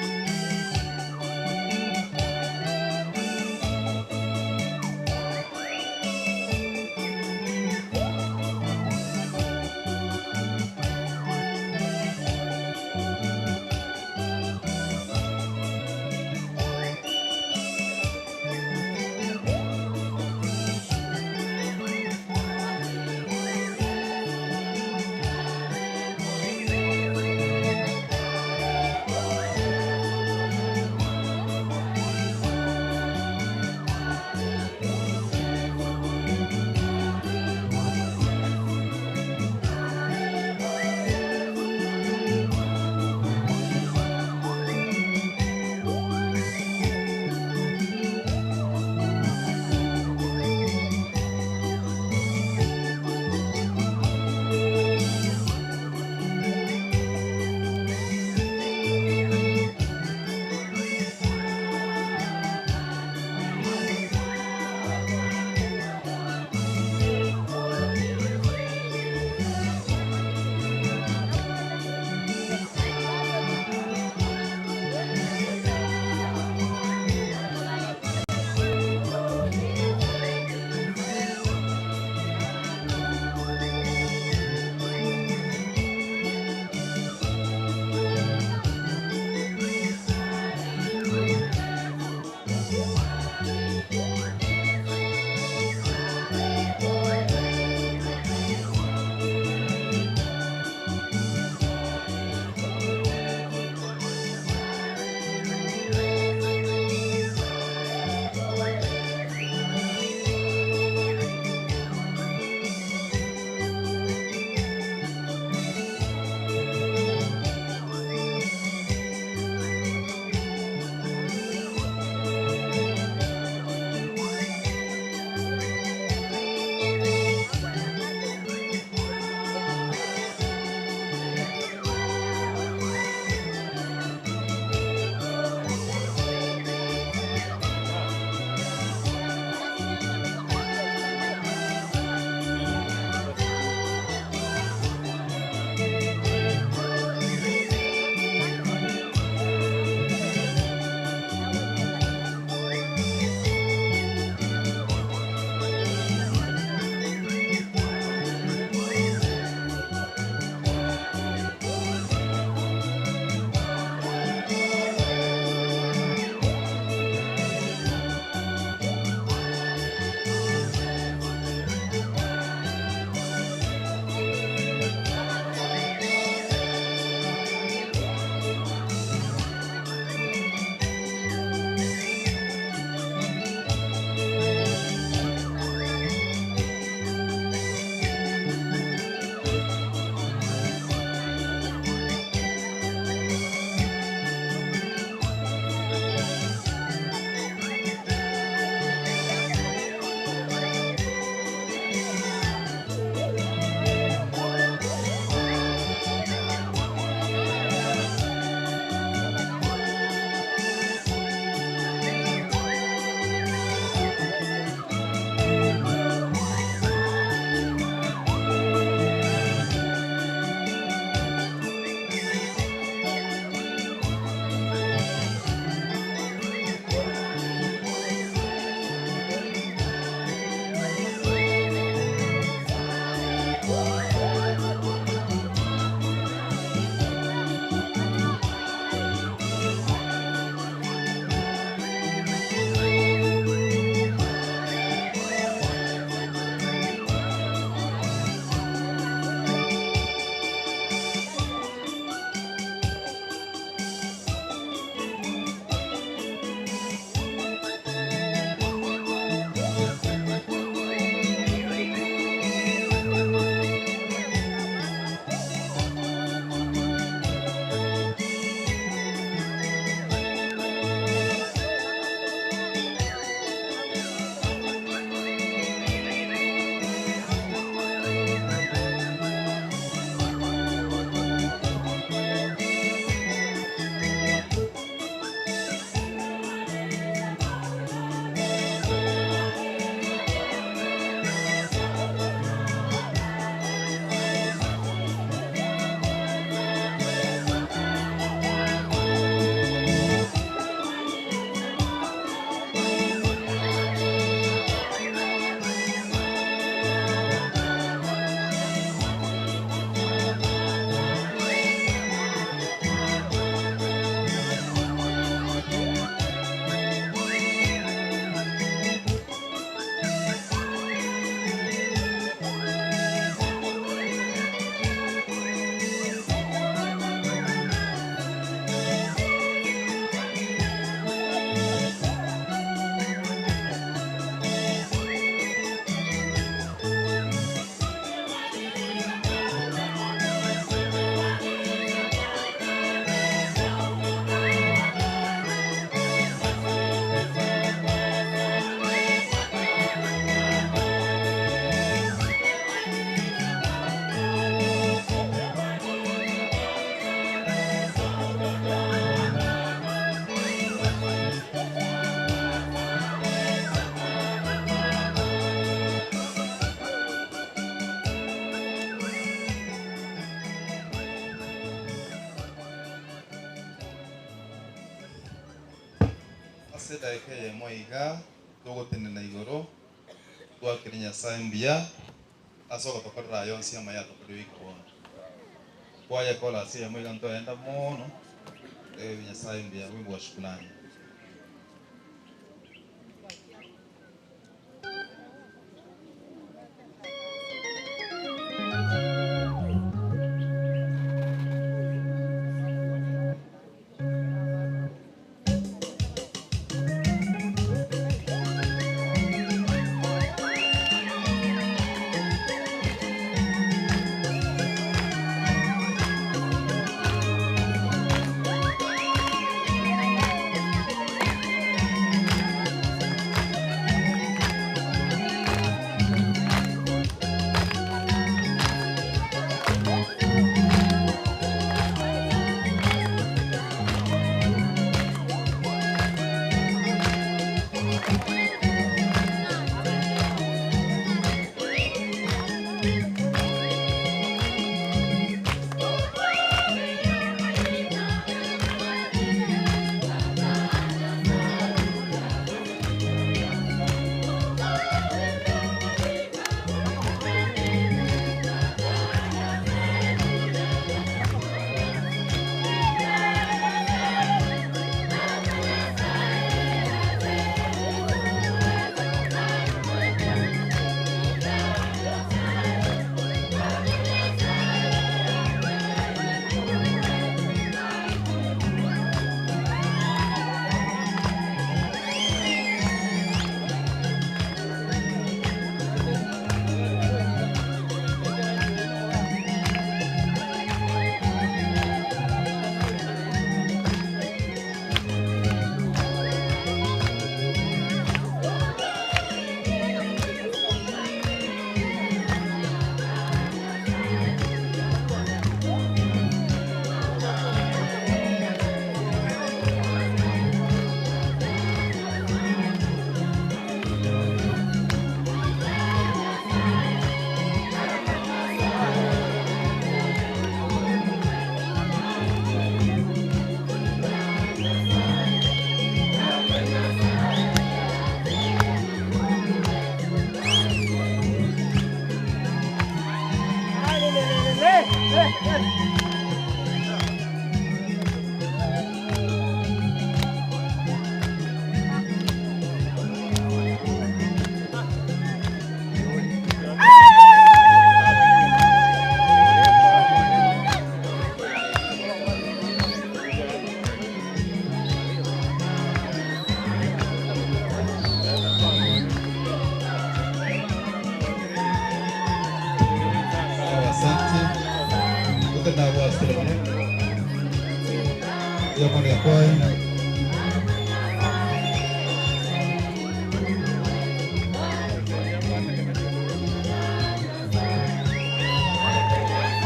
[SPEAKER 6] Ase edageka eyemo iga togotenena igoro, twakere Nyasae mbuya ase ogotokorera aya onsi amaya atokorire goika bono. Kwayekora ase eyemo iga ntoenda mono, totebi Nyasae mbuya, wimbo wa shukrani. Sawa, asante. Wote na wastere mono. Ya mwana ya kwaya.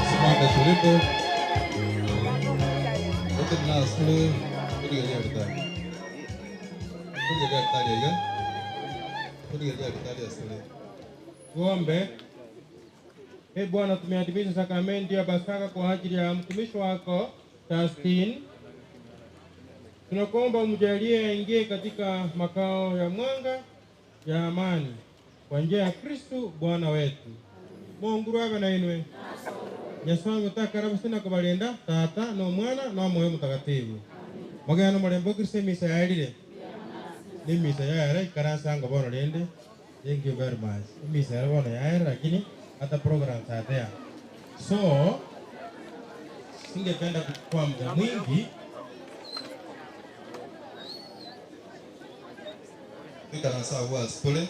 [SPEAKER 6] Simame tulipo. Wote na asle kurigeria daktari. Kurigeria daktari iga. Kurigeria daktari asle.
[SPEAKER 1] Tuombe. Ee Bwana, tumeadhimisha sakramenti ya Pasaka kwa ajili ya mtumishi wako Justin. Tunakuomba umjalie aingie katika makao ya mwanga ya amani kwa njia ya Kristu Bwana wetu. Mungu rwabe na inwe. Nyasaye mutakarabuse na kubalinda Tata no Mwana no Moyo Mtakatifu. Mogeno mulembe Kristo emisa yaerire. Ni emisa yaera ikaransa bono rende. Thank you very much. Emisa yaera bono yaera lakini hata programs are there. So singependa kuchukua muda mwingi.
[SPEAKER 6] Twikaransa agwo ase tore.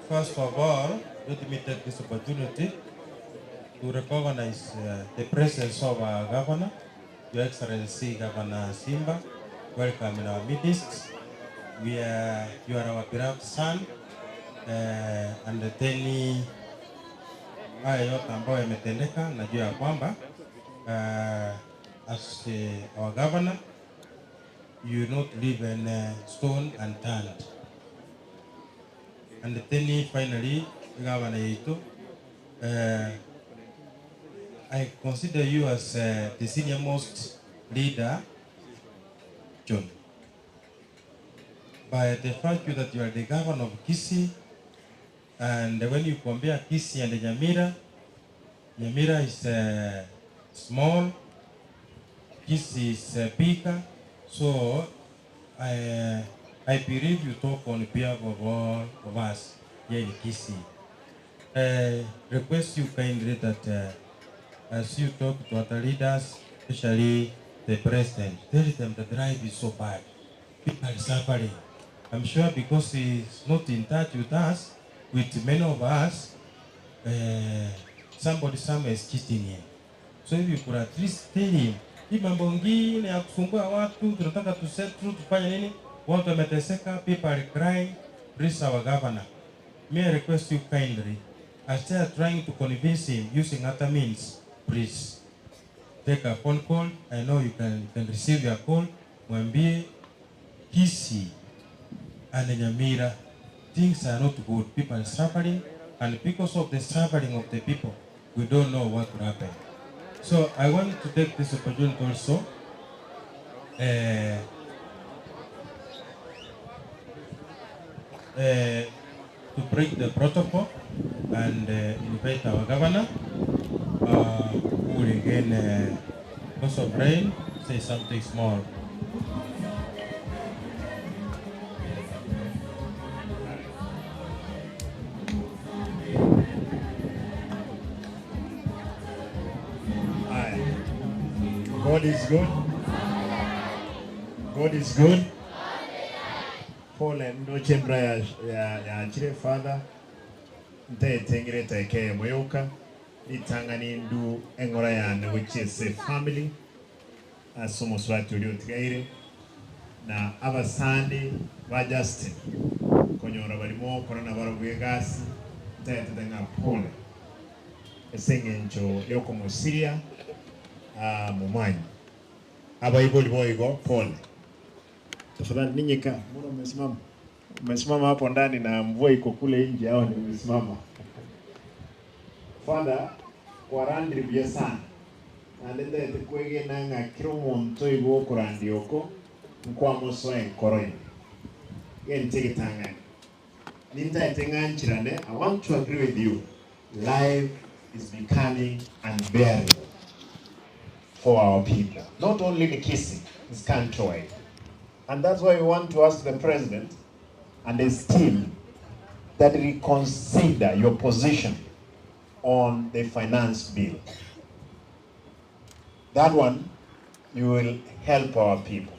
[SPEAKER 1] First of all, let me take this opportunity to recognize the presence of our governor, Your Excellency Governor Simba. Welcome in our midst. You are our beloved son, and then haya yote ambayo yametendeka, najua ya kwamba as our governor, you will not leave any stone unturned. And then finally, governor yetu Uh, I consider you as the senior most leader, John. By the fact that you are the governor of Kisii, and when you compare Kisii and Nyamira, Nyamira is small, Kisii is bigger, so I, I believe you talk on behalf of all of us here in Kisii. I request you kindly that as you talk to other leaders, especially the president, tell them that life is so bad. People are suffering. I'm sure because he's not in touch with us, with many of us, somebody somewhere is cheating him. So if you could at least tell him, hii mambo ingine ya kusumbua watu, tunataka tu settle, tufanye nini? Watu wameteseka, people are crying. Please our governor. May I request you kindly, as they are trying to convince him using other means, please take a phone call. I know you can receive your call. Mwambie Kisii and Nyamira, things are not good. People are suffering, and because of the suffering of the people, we don't know what will happen. So I want to take this opportunity also to break the protocol and invite our governor, who will again, because of rain, say something small.
[SPEAKER 7] Aye. God is good. God is good. Paul ndoche mbra ya ya ya chire father ntetengire teke moyoka itangani ndu engora ya which is a family asomo swati uri otigaire na abasandi ba Justin konyora barimo korona barobwe gasi ntetete nga Paul esengencho yokomusiria mumanyi abaiboli boigo pole. Tafadhali ninyi kaa, mbona mmesimama? Mmesimama hapo ndani na mvua iko kule nje, hao ni mmesimama. Father, kwarandiri buya sana naende ndete kwegena ng'a kira omonto igo okorandia oko nkwamosoa enkoro ime gento egetang'ani nintaete ng'anchirane. I want to agree with you, life is becoming unbearable for our people, not only in Kisii, it's countrywide. And that's why we want to ask the president and his team that reconsider your position on the finance bill. That one, you will help our people.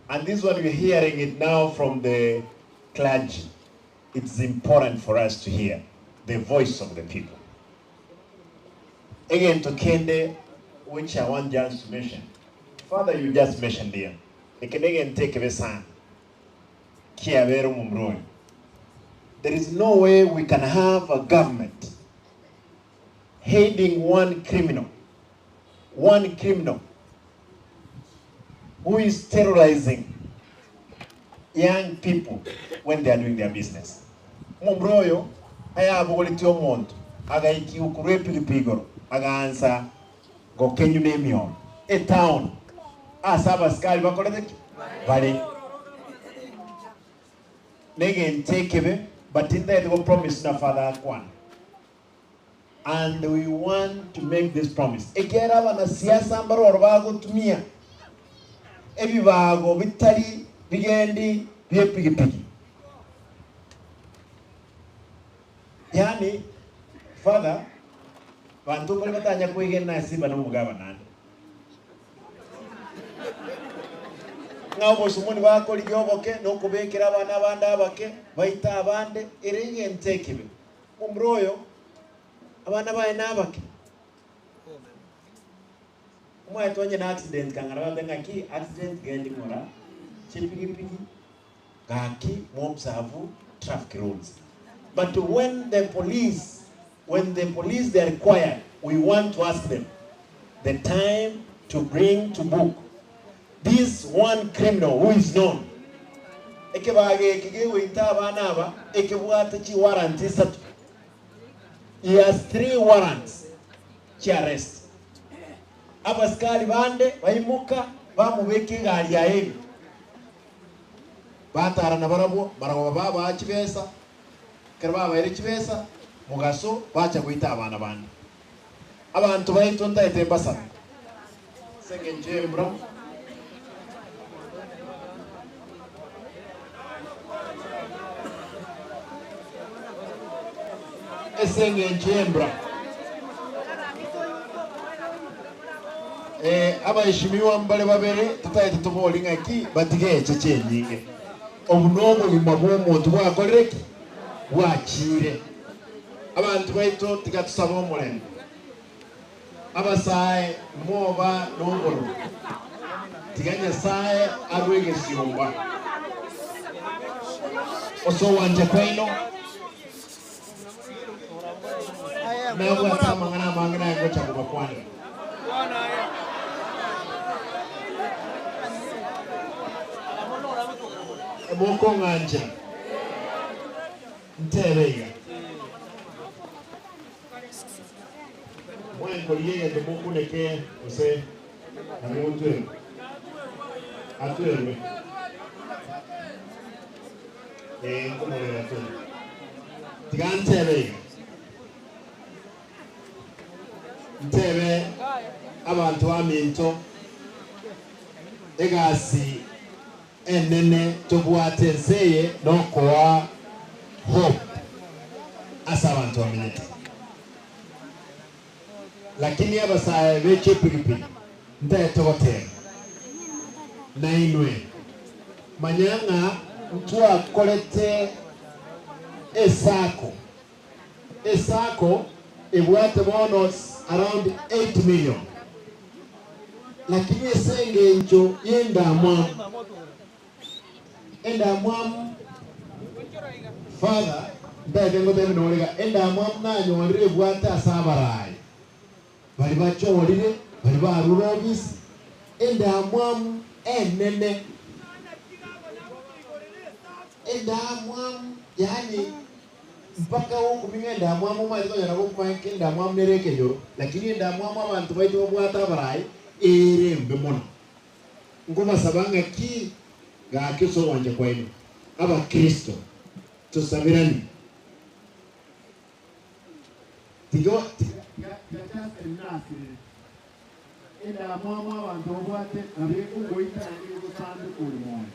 [SPEAKER 7] And this one, we're hearing it now from the clergy. It's important for us to hear the voice of the people. Again, to Kende, which I want just to mention. Father, you just mentioned here. Again, take a son. There is no way we can have a government heading one criminal who is terrorizing young people when they are doing their business. Mumbroyo ayabuguliti omuntu agaiki ukurwe epigipigoro agaansa gokenyu n'emiono etown ase abasikari bakorete ki bari negento ekebe but instead go promise na father akwana. And we want to make this promise. Ekera abanasiasa mbaroro bagotumia ebibago bitari bigendi by'epigipigi. Yani father bantu bari batanya kwigena simba no mugaba nande. Ngao bosumuni bakori yoboke no kubekera abana abande abake baita abande erenge ntekibe. Umroyo abana baye nabake. Umwe tonye na accident kangara batenga ki accident gendi mora chipigipigi gaki mobserve traffic rules. But when the police they are required, we want to ask them the time to bring to book this one criminal who is known. Ekebage kige wita abana aba ekebwate chi warrant isatu. He has 3 warrants chia arrest. Abasikari bande baimoka bamobeka egari yaye ime. Batara nabarabwo barabwo babaa chibesa, ekero babaire chibesa, mogaso bacha goita abana bande. Abanto baito ntaete mbasabe ase engencho y'embura. Ase engencho y'embura. Eh, abaheshimiwa mbare babere totaete tobori ng'aki batige echeche enyinge. Obu nobogima bw'omonto bwakorire ki? Bwachire. Abanto baito tiga tusabe omorembe. Abasae moba nobororo, tiga Nyasae arwe egesiomba. Ase ogwancha kwaino nabwate amang'ana amange naye ngocha kobakwanera. Mokong'anchera ntebe iga. Mwenkoria egento mokuneke gose namotwerwe. Atwerwe. Ee, nkomorera atwerwe. Tiga ntebe iga. Ntebe abanto baminto egasi enene tobwate ense eye nokoa hope ase abanto bamenyete. Lakini abasae be chipigipigi ntaete goteba nainwe, manya ng'a ntwakorete esacco. Esacco ebwate bono around 8 million, lakini ase engencho y'endamwamu, endamwamu father ntaete ngotebi nore iga, endamwamu nanyorire ebwate ase abarai baria bachorire, baria barure ofisi, endamwamu enene, endamwamu yaani Mpaka gokuming'a endamwamu omanyete konyora gokumanya ki endamwamu nere ekenyoro, lakini endamwamu abanto baito babwate abarai ere embe mono. Nkobasaba ng'aki gaki ase ogwancha kwaino, Abakristo, tosabiranie. Tiga tiga tiga tiga Justin nasirire. Endamwamu abanto babwate nabo ekogoita naende egosambe kore moyo.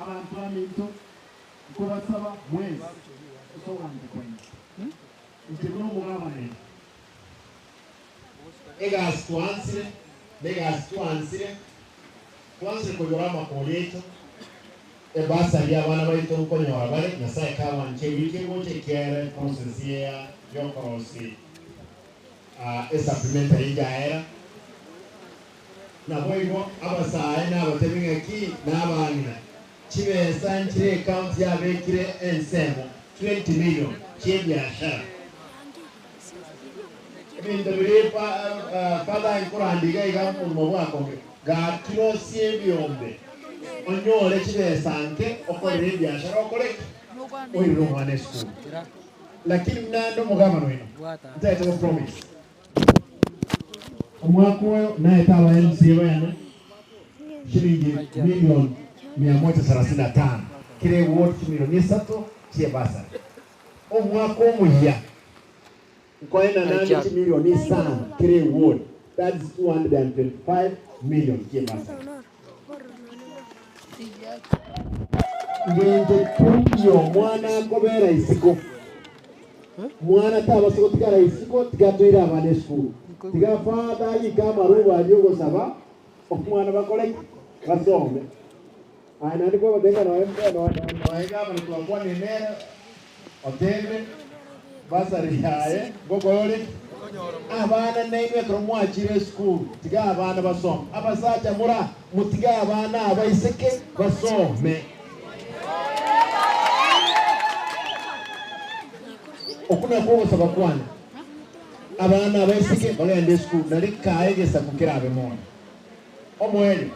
[SPEAKER 7] Abanto baminto, nkobasaba mwensi ase ogwancha kwaino, inche buna omogabane. Egasi twansire, negasi twansire, twansire koigora amakori aito, ebasari y'abana baito nkonyora bare, Nyasae kabanche ewiki egocha ekiagera eprocess ya yokorosia esupplementary injaera. Naboigo abasae nabatebi ng'aki nabang'ina, chibesa nchire ecounty yabekire ensemo 20 million chiebiashara. Ebinto biria father nkoranda iga iga omogima bwakong'e gaki rosie ebiombe onyore chibesa nke okorere ebiashara okore ki? Oirere omwana esukuru. Lakini buna ande omogabana oino ntaete go promise. Omwaka oyo naete aba MCA bayane shilingi million mia moja thelathini na tano kera eward chimilioni isato chie bursary. Omwaka omuya nkoenana ande chimilioni isano kera eward that is 225 million chie bursary. Ngento ki y'omwana akobera isiko? Mwana tabasa gotigara isiko tiga toire abana esukuru. Tiga father ayike amaruba aria ogosaba omwana bakore ki? Basome. Aye naende kwabatebia ng'a noe noe gavana twakwanire nere otebire bursary yaye ngokora ore ki? Abana nainwe ekero mwachire esukuru tiga abana basome. Abasacha mora motige abana abaiseke basome. Okwo nakwo ogosaba kwane, abana abaiseke bagende esukuru, nari kae egesaku kerabe mono. Omoerio,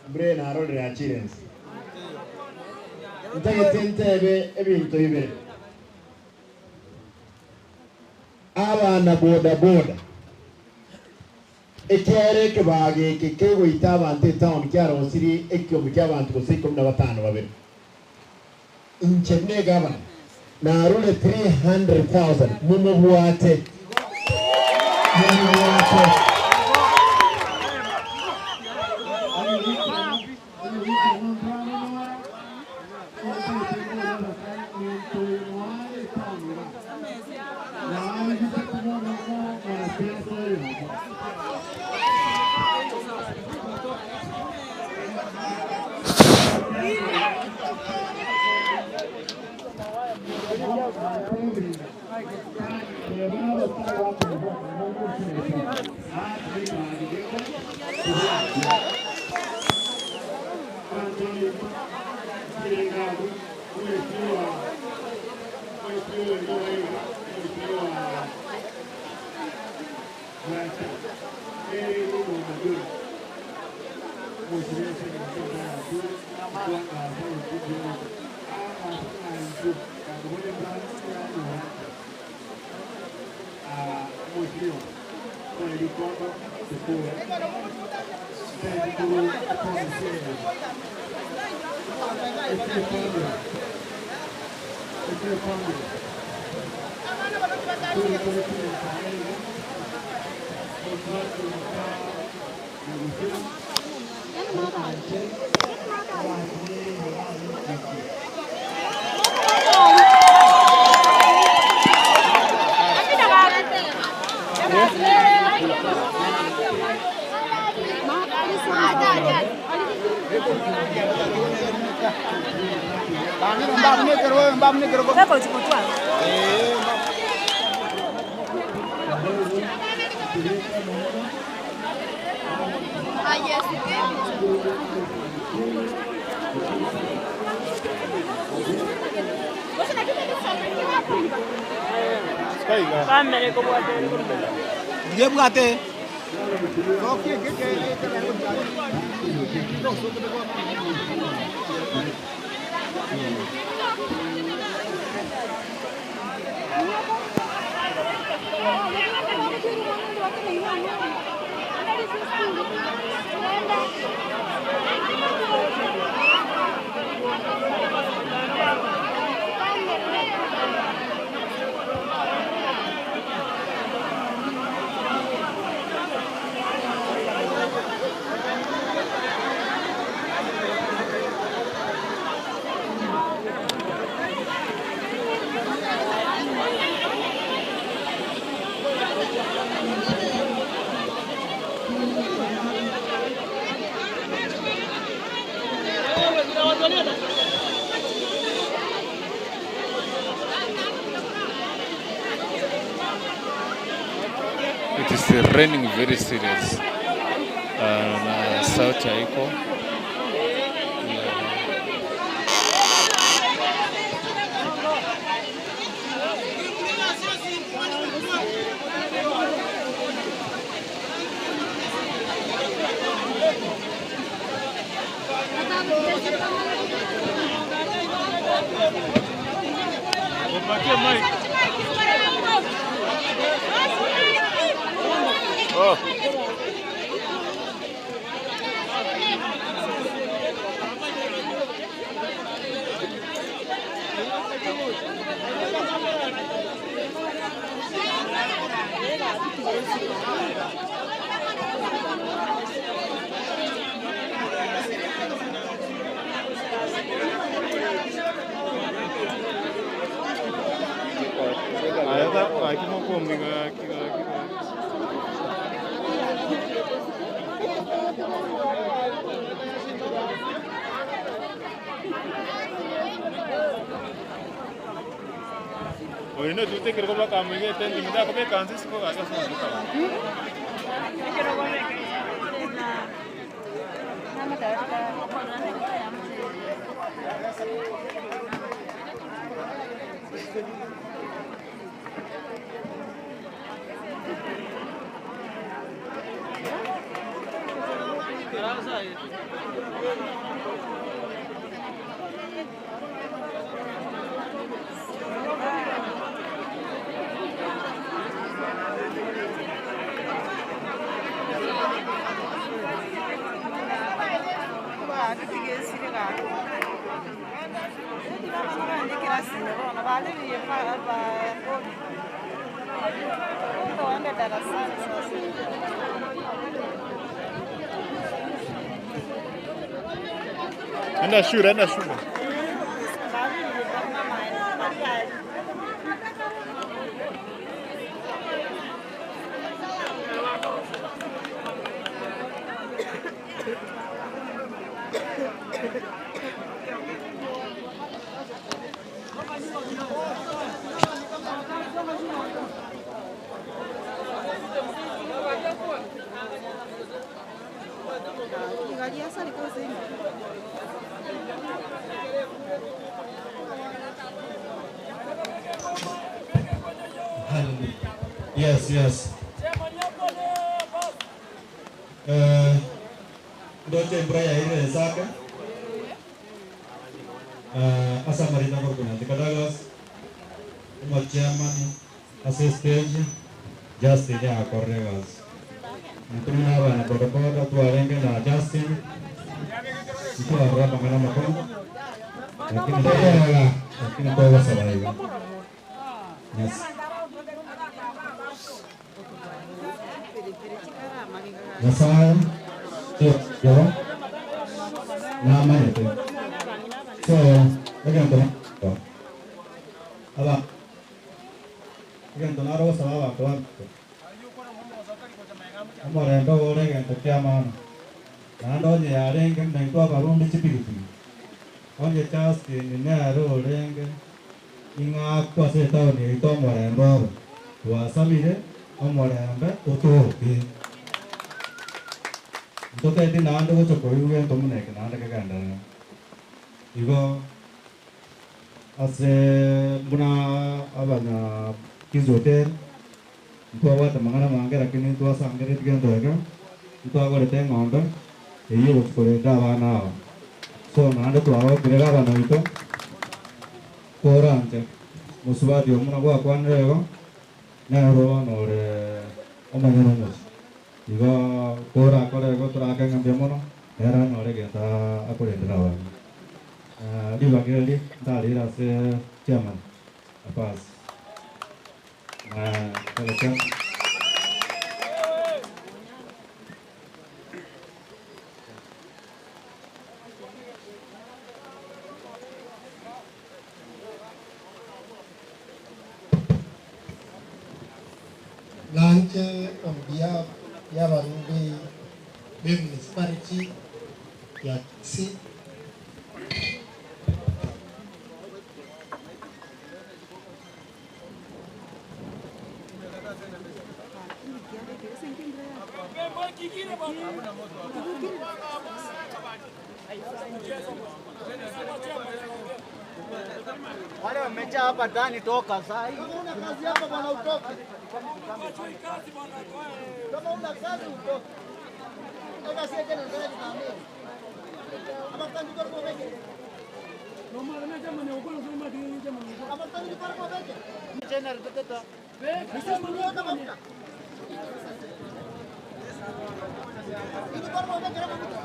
[SPEAKER 7] mbure narorire achire ense. Ntagete ntebe ebinto ibere. Abana boda boda. Ekiagera ekebago eke kegoita abanto etown kiarosirie ekiombe kiabanto gose ikomi na batano babere. Inche buna egavana narure 300,000 momobwate. Momobwate.
[SPEAKER 8] It is raining very serious. Na sauti haiko.
[SPEAKER 3] Enda shule, enda shule.
[SPEAKER 6] Hallelujah. Yes, yes. Eh, ndoche mbura yaire esake. Eh, asa marina korkunandika Douglas. Omo chairman ase stage Justin yakorre gasi. Ntumi n'abana bodaboda twarenge na Justin. Ntwarora mang'ana makongo. Lakini lakini ndogosaba iga. Yes. Nyasaye yo namanyete so egento aba egento narogosaba abanto abanto omorembe ore egento kia maana naende onye yarenge naintwe abarundi chipigipigi onye Justin nere orenge ing'akwa ase etaoni yaito omorembe obe twasabire omorembe otoke ntoteti naende gocha koigwa gento buna eke naende kegenderere igo ase buna abanya Kids Hotel ntwabwate mang'ana mange lakini ntwasangeretie gento eke ntwagorete eng'ombe eywo egochi korenda abana aba so naende twagokire gabana oito koranche mosubati oyo buna gwakwanire igo nere bono ore omonyene omochie igo korakore igo torake ng'a mbuya mono nere anyore egento akorendera abana. Ribaga eri ntarire ase chairman Abbas na chairman.
[SPEAKER 9] Nanche on behalf y'abarundi be municipality ya Kisii
[SPEAKER 10] Wale wamejaa hapa ndani, toka saa hii.
[SPEAKER 9] Kama una kazi hapa bwana utoke. Kama una kazi utoke. Eka sie tena ndani na mimi. Ama tangi kwa beke. Ama tangi kwa beke.
[SPEAKER 10] Tena ripeteta.
[SPEAKER 9] Sisi tuliweka mafuta. Ili kwa beke na mafuta.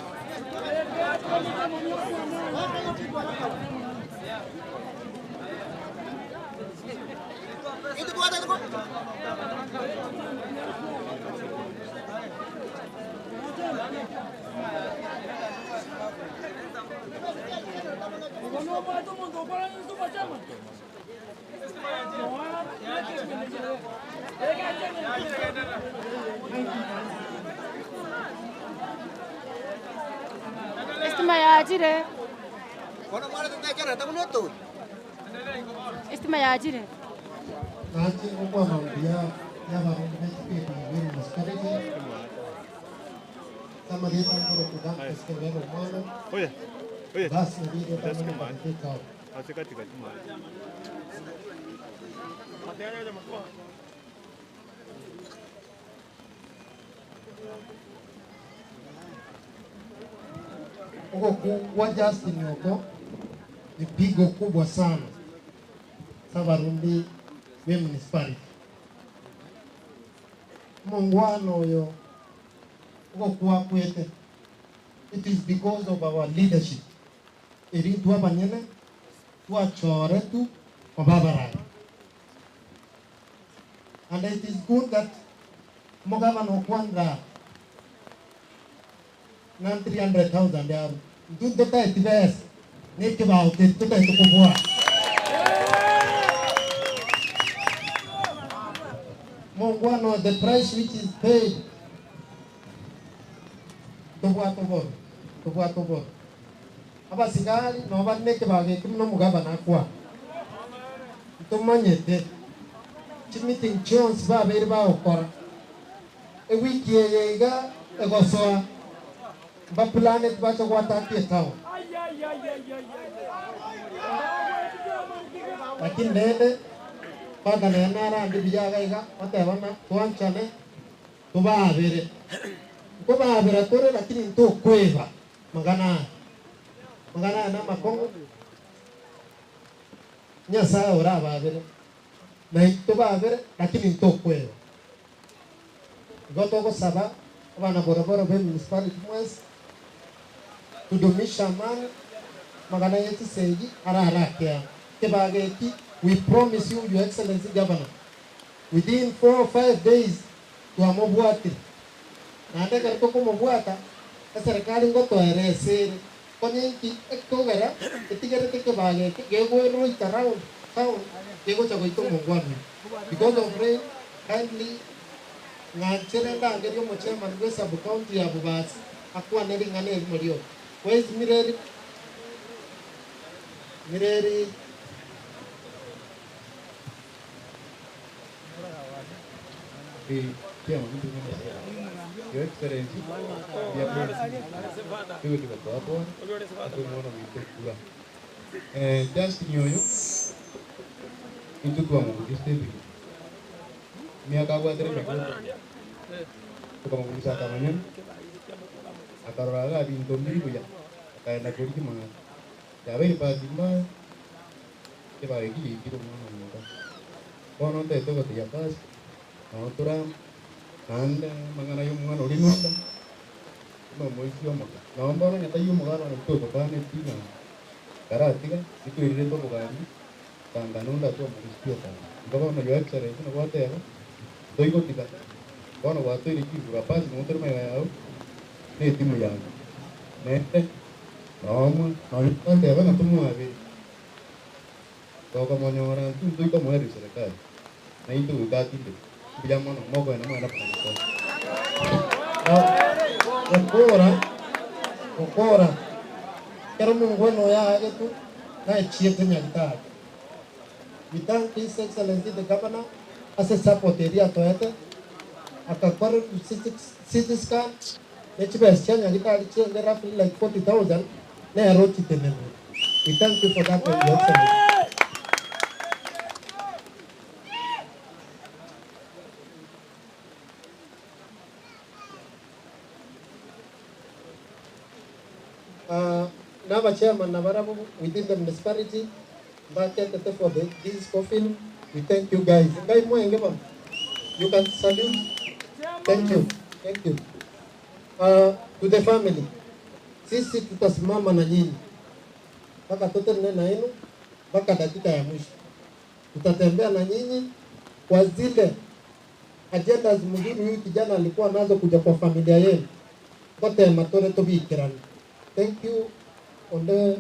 [SPEAKER 9] Weka hiyo kitu haraka. Itu gua ada gua.
[SPEAKER 11] Estima yachire.
[SPEAKER 10] Kono mwana tutekera tamuno tu.
[SPEAKER 11] Estima yachire.
[SPEAKER 9] Nanche ngokwana on behalf y'abarundi be municipality Samarita ngoro kudanka sikengero mwana.
[SPEAKER 3] Oye. Oye.
[SPEAKER 9] Basi ndiro
[SPEAKER 3] Desk
[SPEAKER 9] kama
[SPEAKER 3] man.
[SPEAKER 9] katika
[SPEAKER 3] Ase katikati man.
[SPEAKER 9] Huko kwa Justin huko ni pigo kubwa sana Sabarundi be municipality.
[SPEAKER 12] Omongwana oyo ogokwa akwete, it is because of our leadership eri intwe abanyene twachoretwe koba abarai. And it is good that omogabana okwanire aa ng'a 300,000 arwe, intwe ntotaeti besa na ekebao keria totaete kobua. Mongwana oyo the price which is paid ntobwate obobe, ntobwate obobe. Abasigari nabo bare na ekebao geke buna omogabana akwana. Ntomanyete chimeeting chionsi babeire bagokora. Ewiki eye iga egosoa mbapulaneti bache goataka etown. Lakini rende Father nere narande buya iga iga oteba ng'a twanchane tobaabere. Nkobaabera tore lakini ntokweba mang'ana aya. Amang'ana aya namakong'u, Nyasaye orababere, naintwe tobabere lakini ntokweba. Igo togosaba abana boroboro be municipality mwensi tudumishe amani, amagana ye chisegi arare ake amo. Ekebago eki we promise you your excellency governor within 4 or 5 days twamobwatire. Naende ekero tokomobwata eserekari ngotoeresa ere konya inki ekogera etigerete ekebago eke gegoeroita round town kegocha goita omongwana oyo. Because of rain kindly ng'anchere ndangerie omochairman bwe sub county ya Bobasi akwane ring'ana erimo rioka. Where is Mireri? Mireri.
[SPEAKER 13] Your Excellency, mbuya mwensi togotiga toa pole ase omwana ominto okura. Justin oyo intwe twamobugisete ebinto emiaka abwatire emeke tokamobugisa akamanyana akarora iga binto mbiri buya akaenda koria chimang'ana yabeire bahati mbaya ekebago eki giaikire omwana ominto. Bono ntagete gotegia pasi nabo torama naende amang'ana ya omwana oria nonda buna omoisia omoke. Nabo mbono onye taiyo omogabana togokaneti ng'a karatiga nitwererete obogambi tanga nonde atwamorusirie okanga. Igo bono your excellency nabo gwateba ntoigotiga bono gwatoire chinguru apasi nigo tore magega yao na etimu yago. Naende noomwa nonye twateba ng'a tomwabere tokomonyora intwe ntoikomoereria serikali naintwe goika atindeke. Mbuya mono mokoenda mwende buna Nyasaye.
[SPEAKER 12] Gokora, gokora, ekero omongwana oyo aagetwe, nachiete Nyagitari. We thank His Excellency the Governor ase support eria atoete, akakora CT scan, ne chibesa chia Nyagitari chienge roughly like 40,000, nere ochitenenire. We thank you for that, Your Excellency. Na abachairman nabarabwo within the municipality mbaketete for the, this coffin. We thank you guys. Ngai mwenge bono. You can salute. Thank you. Thank you. To the family. Sisi tutasimama na nyinyi mpaka totenene na yenu mpaka dakika ya mwisho. Tutatembea na nyinyi kwa zile agendas mzuri huyu kijana alikuwa nazo kuja kwa familia yenu. Kote matore tobikirana. Thank you. On the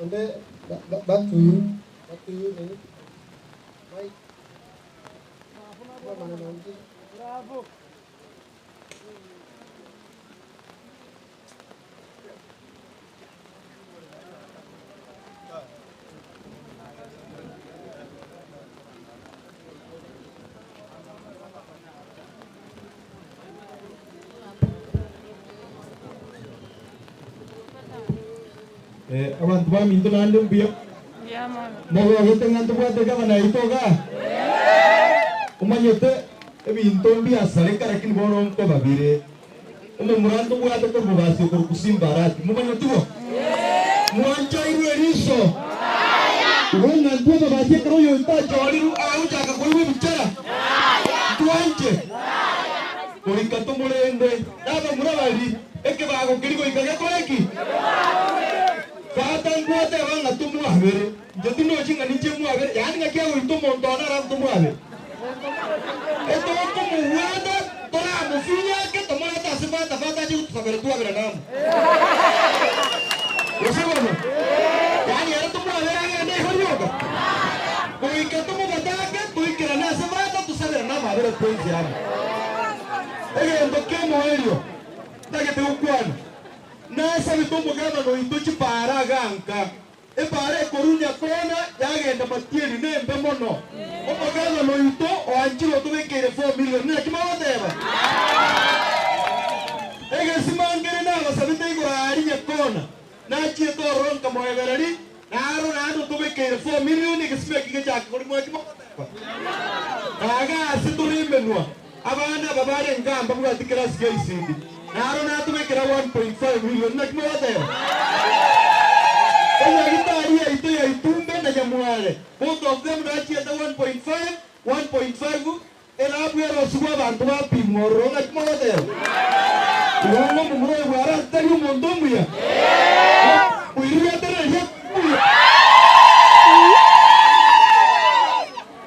[SPEAKER 12] on the back to you. Back to you. Nini? Mike. Kwa maneno mengine.
[SPEAKER 9] Bravo.
[SPEAKER 14] Abantu baminto naende mbuya mogogete ng'a ntobwate gavana yaito igaa omanyete ebinto mbiasareka lakini bono nkobabire omomura ntobwate korwa bobasi okorwa Simba Arati momanyeti bo mwanchairwe eriso igo ng'a ntwe obobasi ekero oyo oito achorirwe agochaka koigwa ebichara ntwanche. Goika tomorende nabamura baria, ekebago keria goika gekore ki? Tata ngwateba ng'a tomwabere, inche tinochi ng'a ninche mwabere, yaani ng'aki agoita omonto one arabe tomwabere. Etokomobwata toramofinya ake tomorete ase fata fata ache gotosabera twaberane amo. Gose bono? Yaani ere tomwabere agende igo rioka? Goika tomobatake toikerane ase fata tosaberane amabera twensi amo. Egento ki'omoerio ntagete gokwana, nasabete omogabana oito chipaara aganka. Epaara ekorunya kona yagenda matieri nembe mono. Omogabana oito oanchire otobekeire 4 million naki mogoteba? Egesima nkere nabasabete igoro aaria Nyakona, nachiete ororo nkamoebereria, naro naende otobekeire 4 million egesima eki gechake korimwa naki mogoteba? Naga ase tore emenwa, abana aba bare nka mbabwati kerasi gia isindi, naro natobekera 1.5 million naki mogoteba? Enyagitari yaito ya Itumbe na Nyamware, both of them nachiete 1.5, 1.5, Elabu erosigwe abanto bapimwe ororo ng'aki mogoteba? Igo ng'a omomura oyo bw'Arasi tari omonto omuya? Omoiriri atereria omuya?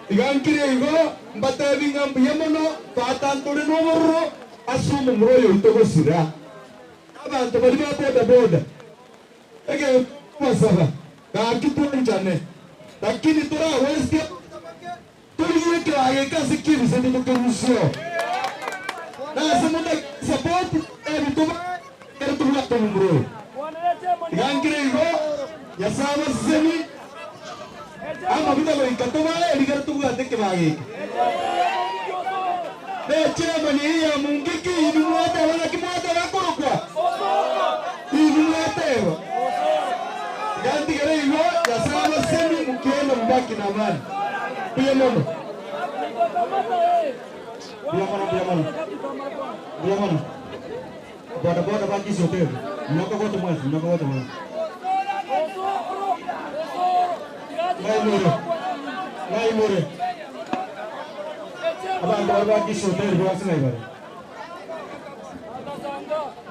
[SPEAKER 14] Iga nkire igo mbatebi ng'a mbuya mono, tata ntore nobororo ase omomura oyo oito gosira. Abanto baria ba boda boda, egento nkobasaba, gaki twanchane, lakini toragwesitie amaguta make, Torigie ekebago eke ase ki'ebisete tokerusieo, na ase motasapoti ebituba ekero tobwate omomura oyo. Iga nkire igo, Nyasae abasesenie, amaguta goika tobae rigere tobwate ekebago eke. Ne chairman eye ya Mungiki inwe mwateba naki mwateba akorokwa? Inwe mwateba. Iga ntigere igo, Nyasae abasesenie mukiende mubaki na amani. Mbuya mono.
[SPEAKER 15] Mbuya mono, mbuya mono. Mbuya mono. Boda boda ba Kisii Hotel. Minyoka gocha mwensi, minyoka gocha mwensi. Ng'ai more? Ng'ai more? Abanto baria ba Kisii Hotel bonsi ng'ai bare?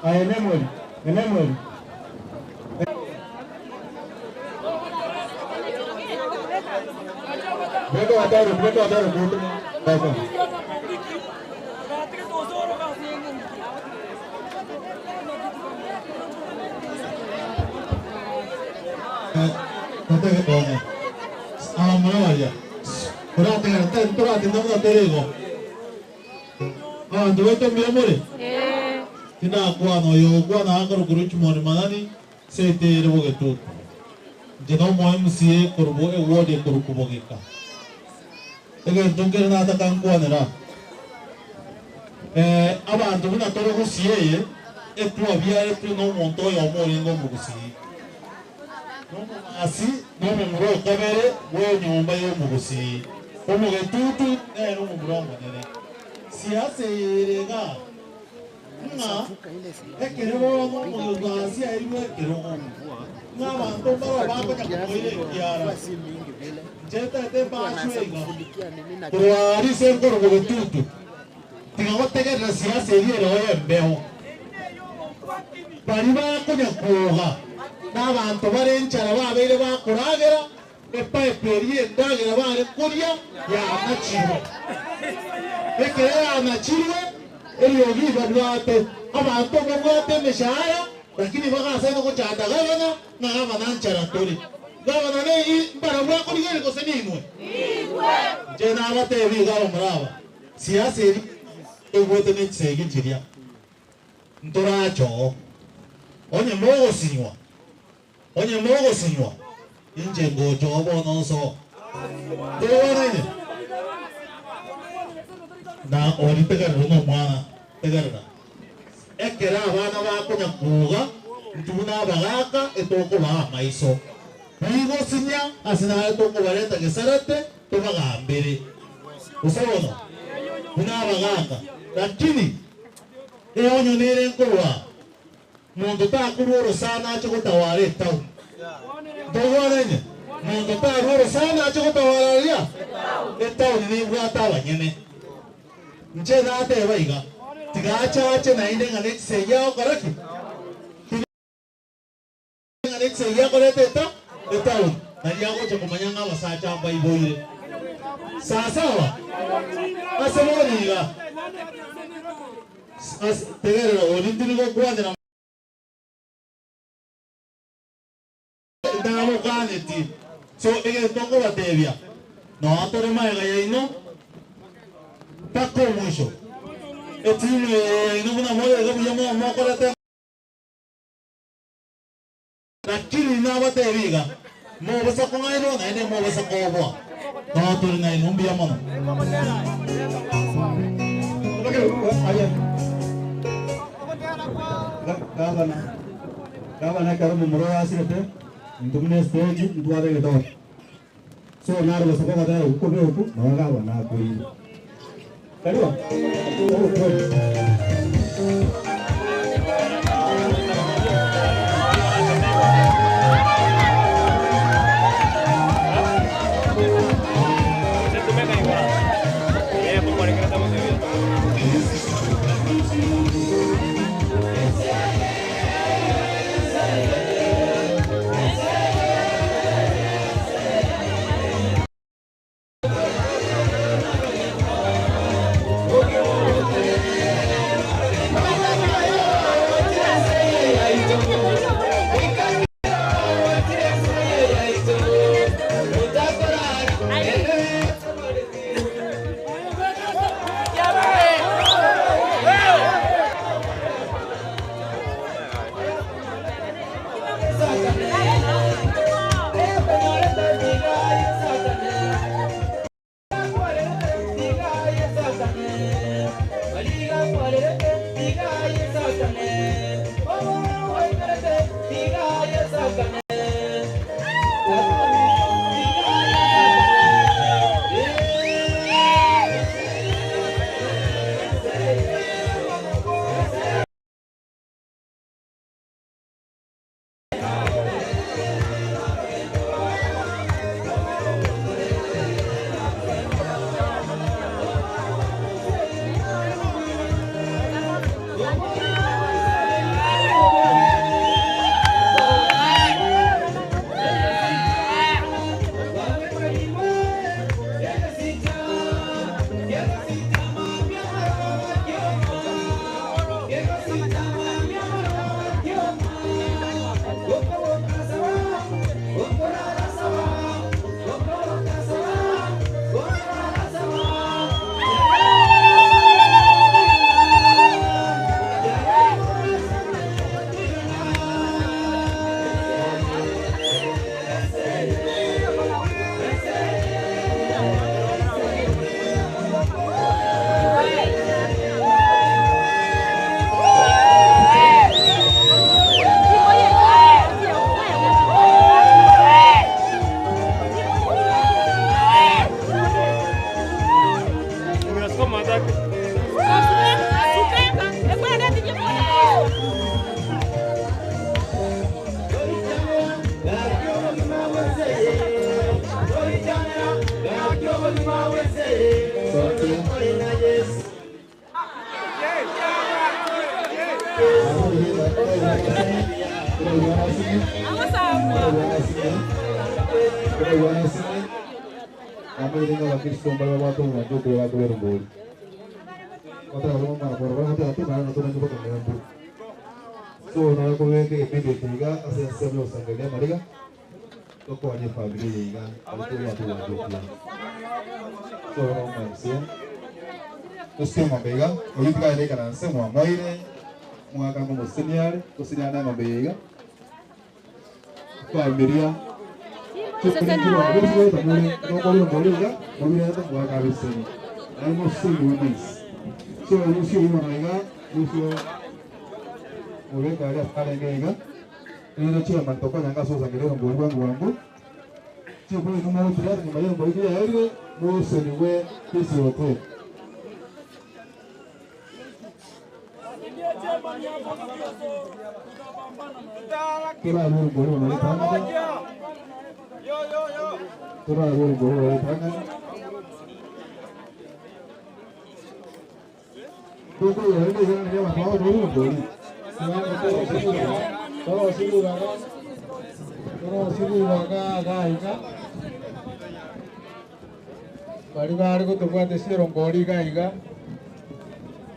[SPEAKER 15] Aye Nemueli, Nemueli. Beka wataro, beka wataro kutu. Beka.
[SPEAKER 16] Totege bono. Abamura baria. Torategera toratinda buna tore igo. Abanto baito mbuya more? Tindakwana oyo ogokwana akorokwa Richmond Manani Seite ere bogetutu. Inche nomoe MCA korwa eward ekorokwa Bogeka. Egento nkere nataka nkwanere aa. Eh, abanto buna tore gusii eye, etwabiaretwe nomonto oyomo orenge omogusii. Nomomasi nomomura okabere bw'enyomba y'omogusii. Omogetutu nere omomura omonene. Siasa eye ere igaa. Ng'a ekero bono omogwasi airwe ekerogo, ng'a abanto mbaroo bakonya komoira ekiara. Inche ntagete mbachwe iga, korwa aria ase enkoro bogetutu, tiga gotegerera siasa eria ereo y'embeo. Baria bakonya kwoga, na abanto bare enchara babeire bakoragera, Epipe eria y'endagera baare koria yanachirwe. Ekero yanachirwe, eriogi babwate, abanto mbabwate emeshahara, lakini bagasaina gochanda gavana, ng'a gavana nchara tore. Gavana neyio mbarabwo akorigereria gose ninwe? Inche nabatebi iga abamura aba, siasa eria toigwete ne chisegi nchiria, ntorache oo. Onye mogosinywa. Onye mogosinywa, inche ngocha oo bono nsoe. Tobwanaine? Na oria tegerera nomwana, tegerera. Ekero abana bakonya kwoga, intwe buna abagaaka etokobaa amaiso. Bigosinya ase nare tokobareta gesarate tobagambere. Gose bono, buna abagaaka. Lakini eonyo nere nkorwa Monto takorua orosana ache gotawara etauni. Ntogwanaine? Monto tarua orosana ache gotawara aria etauni nebwate abanyene. Inche nateba iga, Tiga achache naende ng'a nechisegi agokora ki? Tiga ng'a nechisegi akoreta eta etaoni, nario agocha komanya ng'a abasacha mbaiboire. Sasawa, ase bono iga, ase tegerera, oria tiri gokwanera. Ntabokaneti. So egento nkobatebia, noa tore magega yaino mpaka omwisho. Etimu eye yaino buna more iga buya mono mokorete. Lakini nabatebie iga, mobasa kong'ainwa naende mobasa koboa. Noa tore nainwe mbuya mono.
[SPEAKER 15] Gavana. Gavana ekero omomura oyo asirete, intwe buna estage ntwabegete oo. So naro gosaba ogotera okwo kobe okwo, nabo gavana akoire. Karibu. Ogokweri.
[SPEAKER 6] Namanyire ng'a abakristo mbare babwate omwancho okwo bakobera ombori. Bataka komomana korora bagoteba ati naye notorenge mpaka ng'umbu. So nare kobeka egepindi eke iga ase ensemo ya gosangereria amariga, tokonye efamiri eye iga baria tobwate obwancho okuya. So bono omwansie, tosike eng'ombe iga, oyio tiga aende aikaranse mwamoire, omogaka ngomosesenia are, tosesenia ande eng'ombe eye iga. Familia
[SPEAKER 17] Tukoyora ndio ndio abantu bawo ngori.
[SPEAKER 12] Torosiribaga torosiribaga gaiga bari bari gotobwate sierongori gaiga.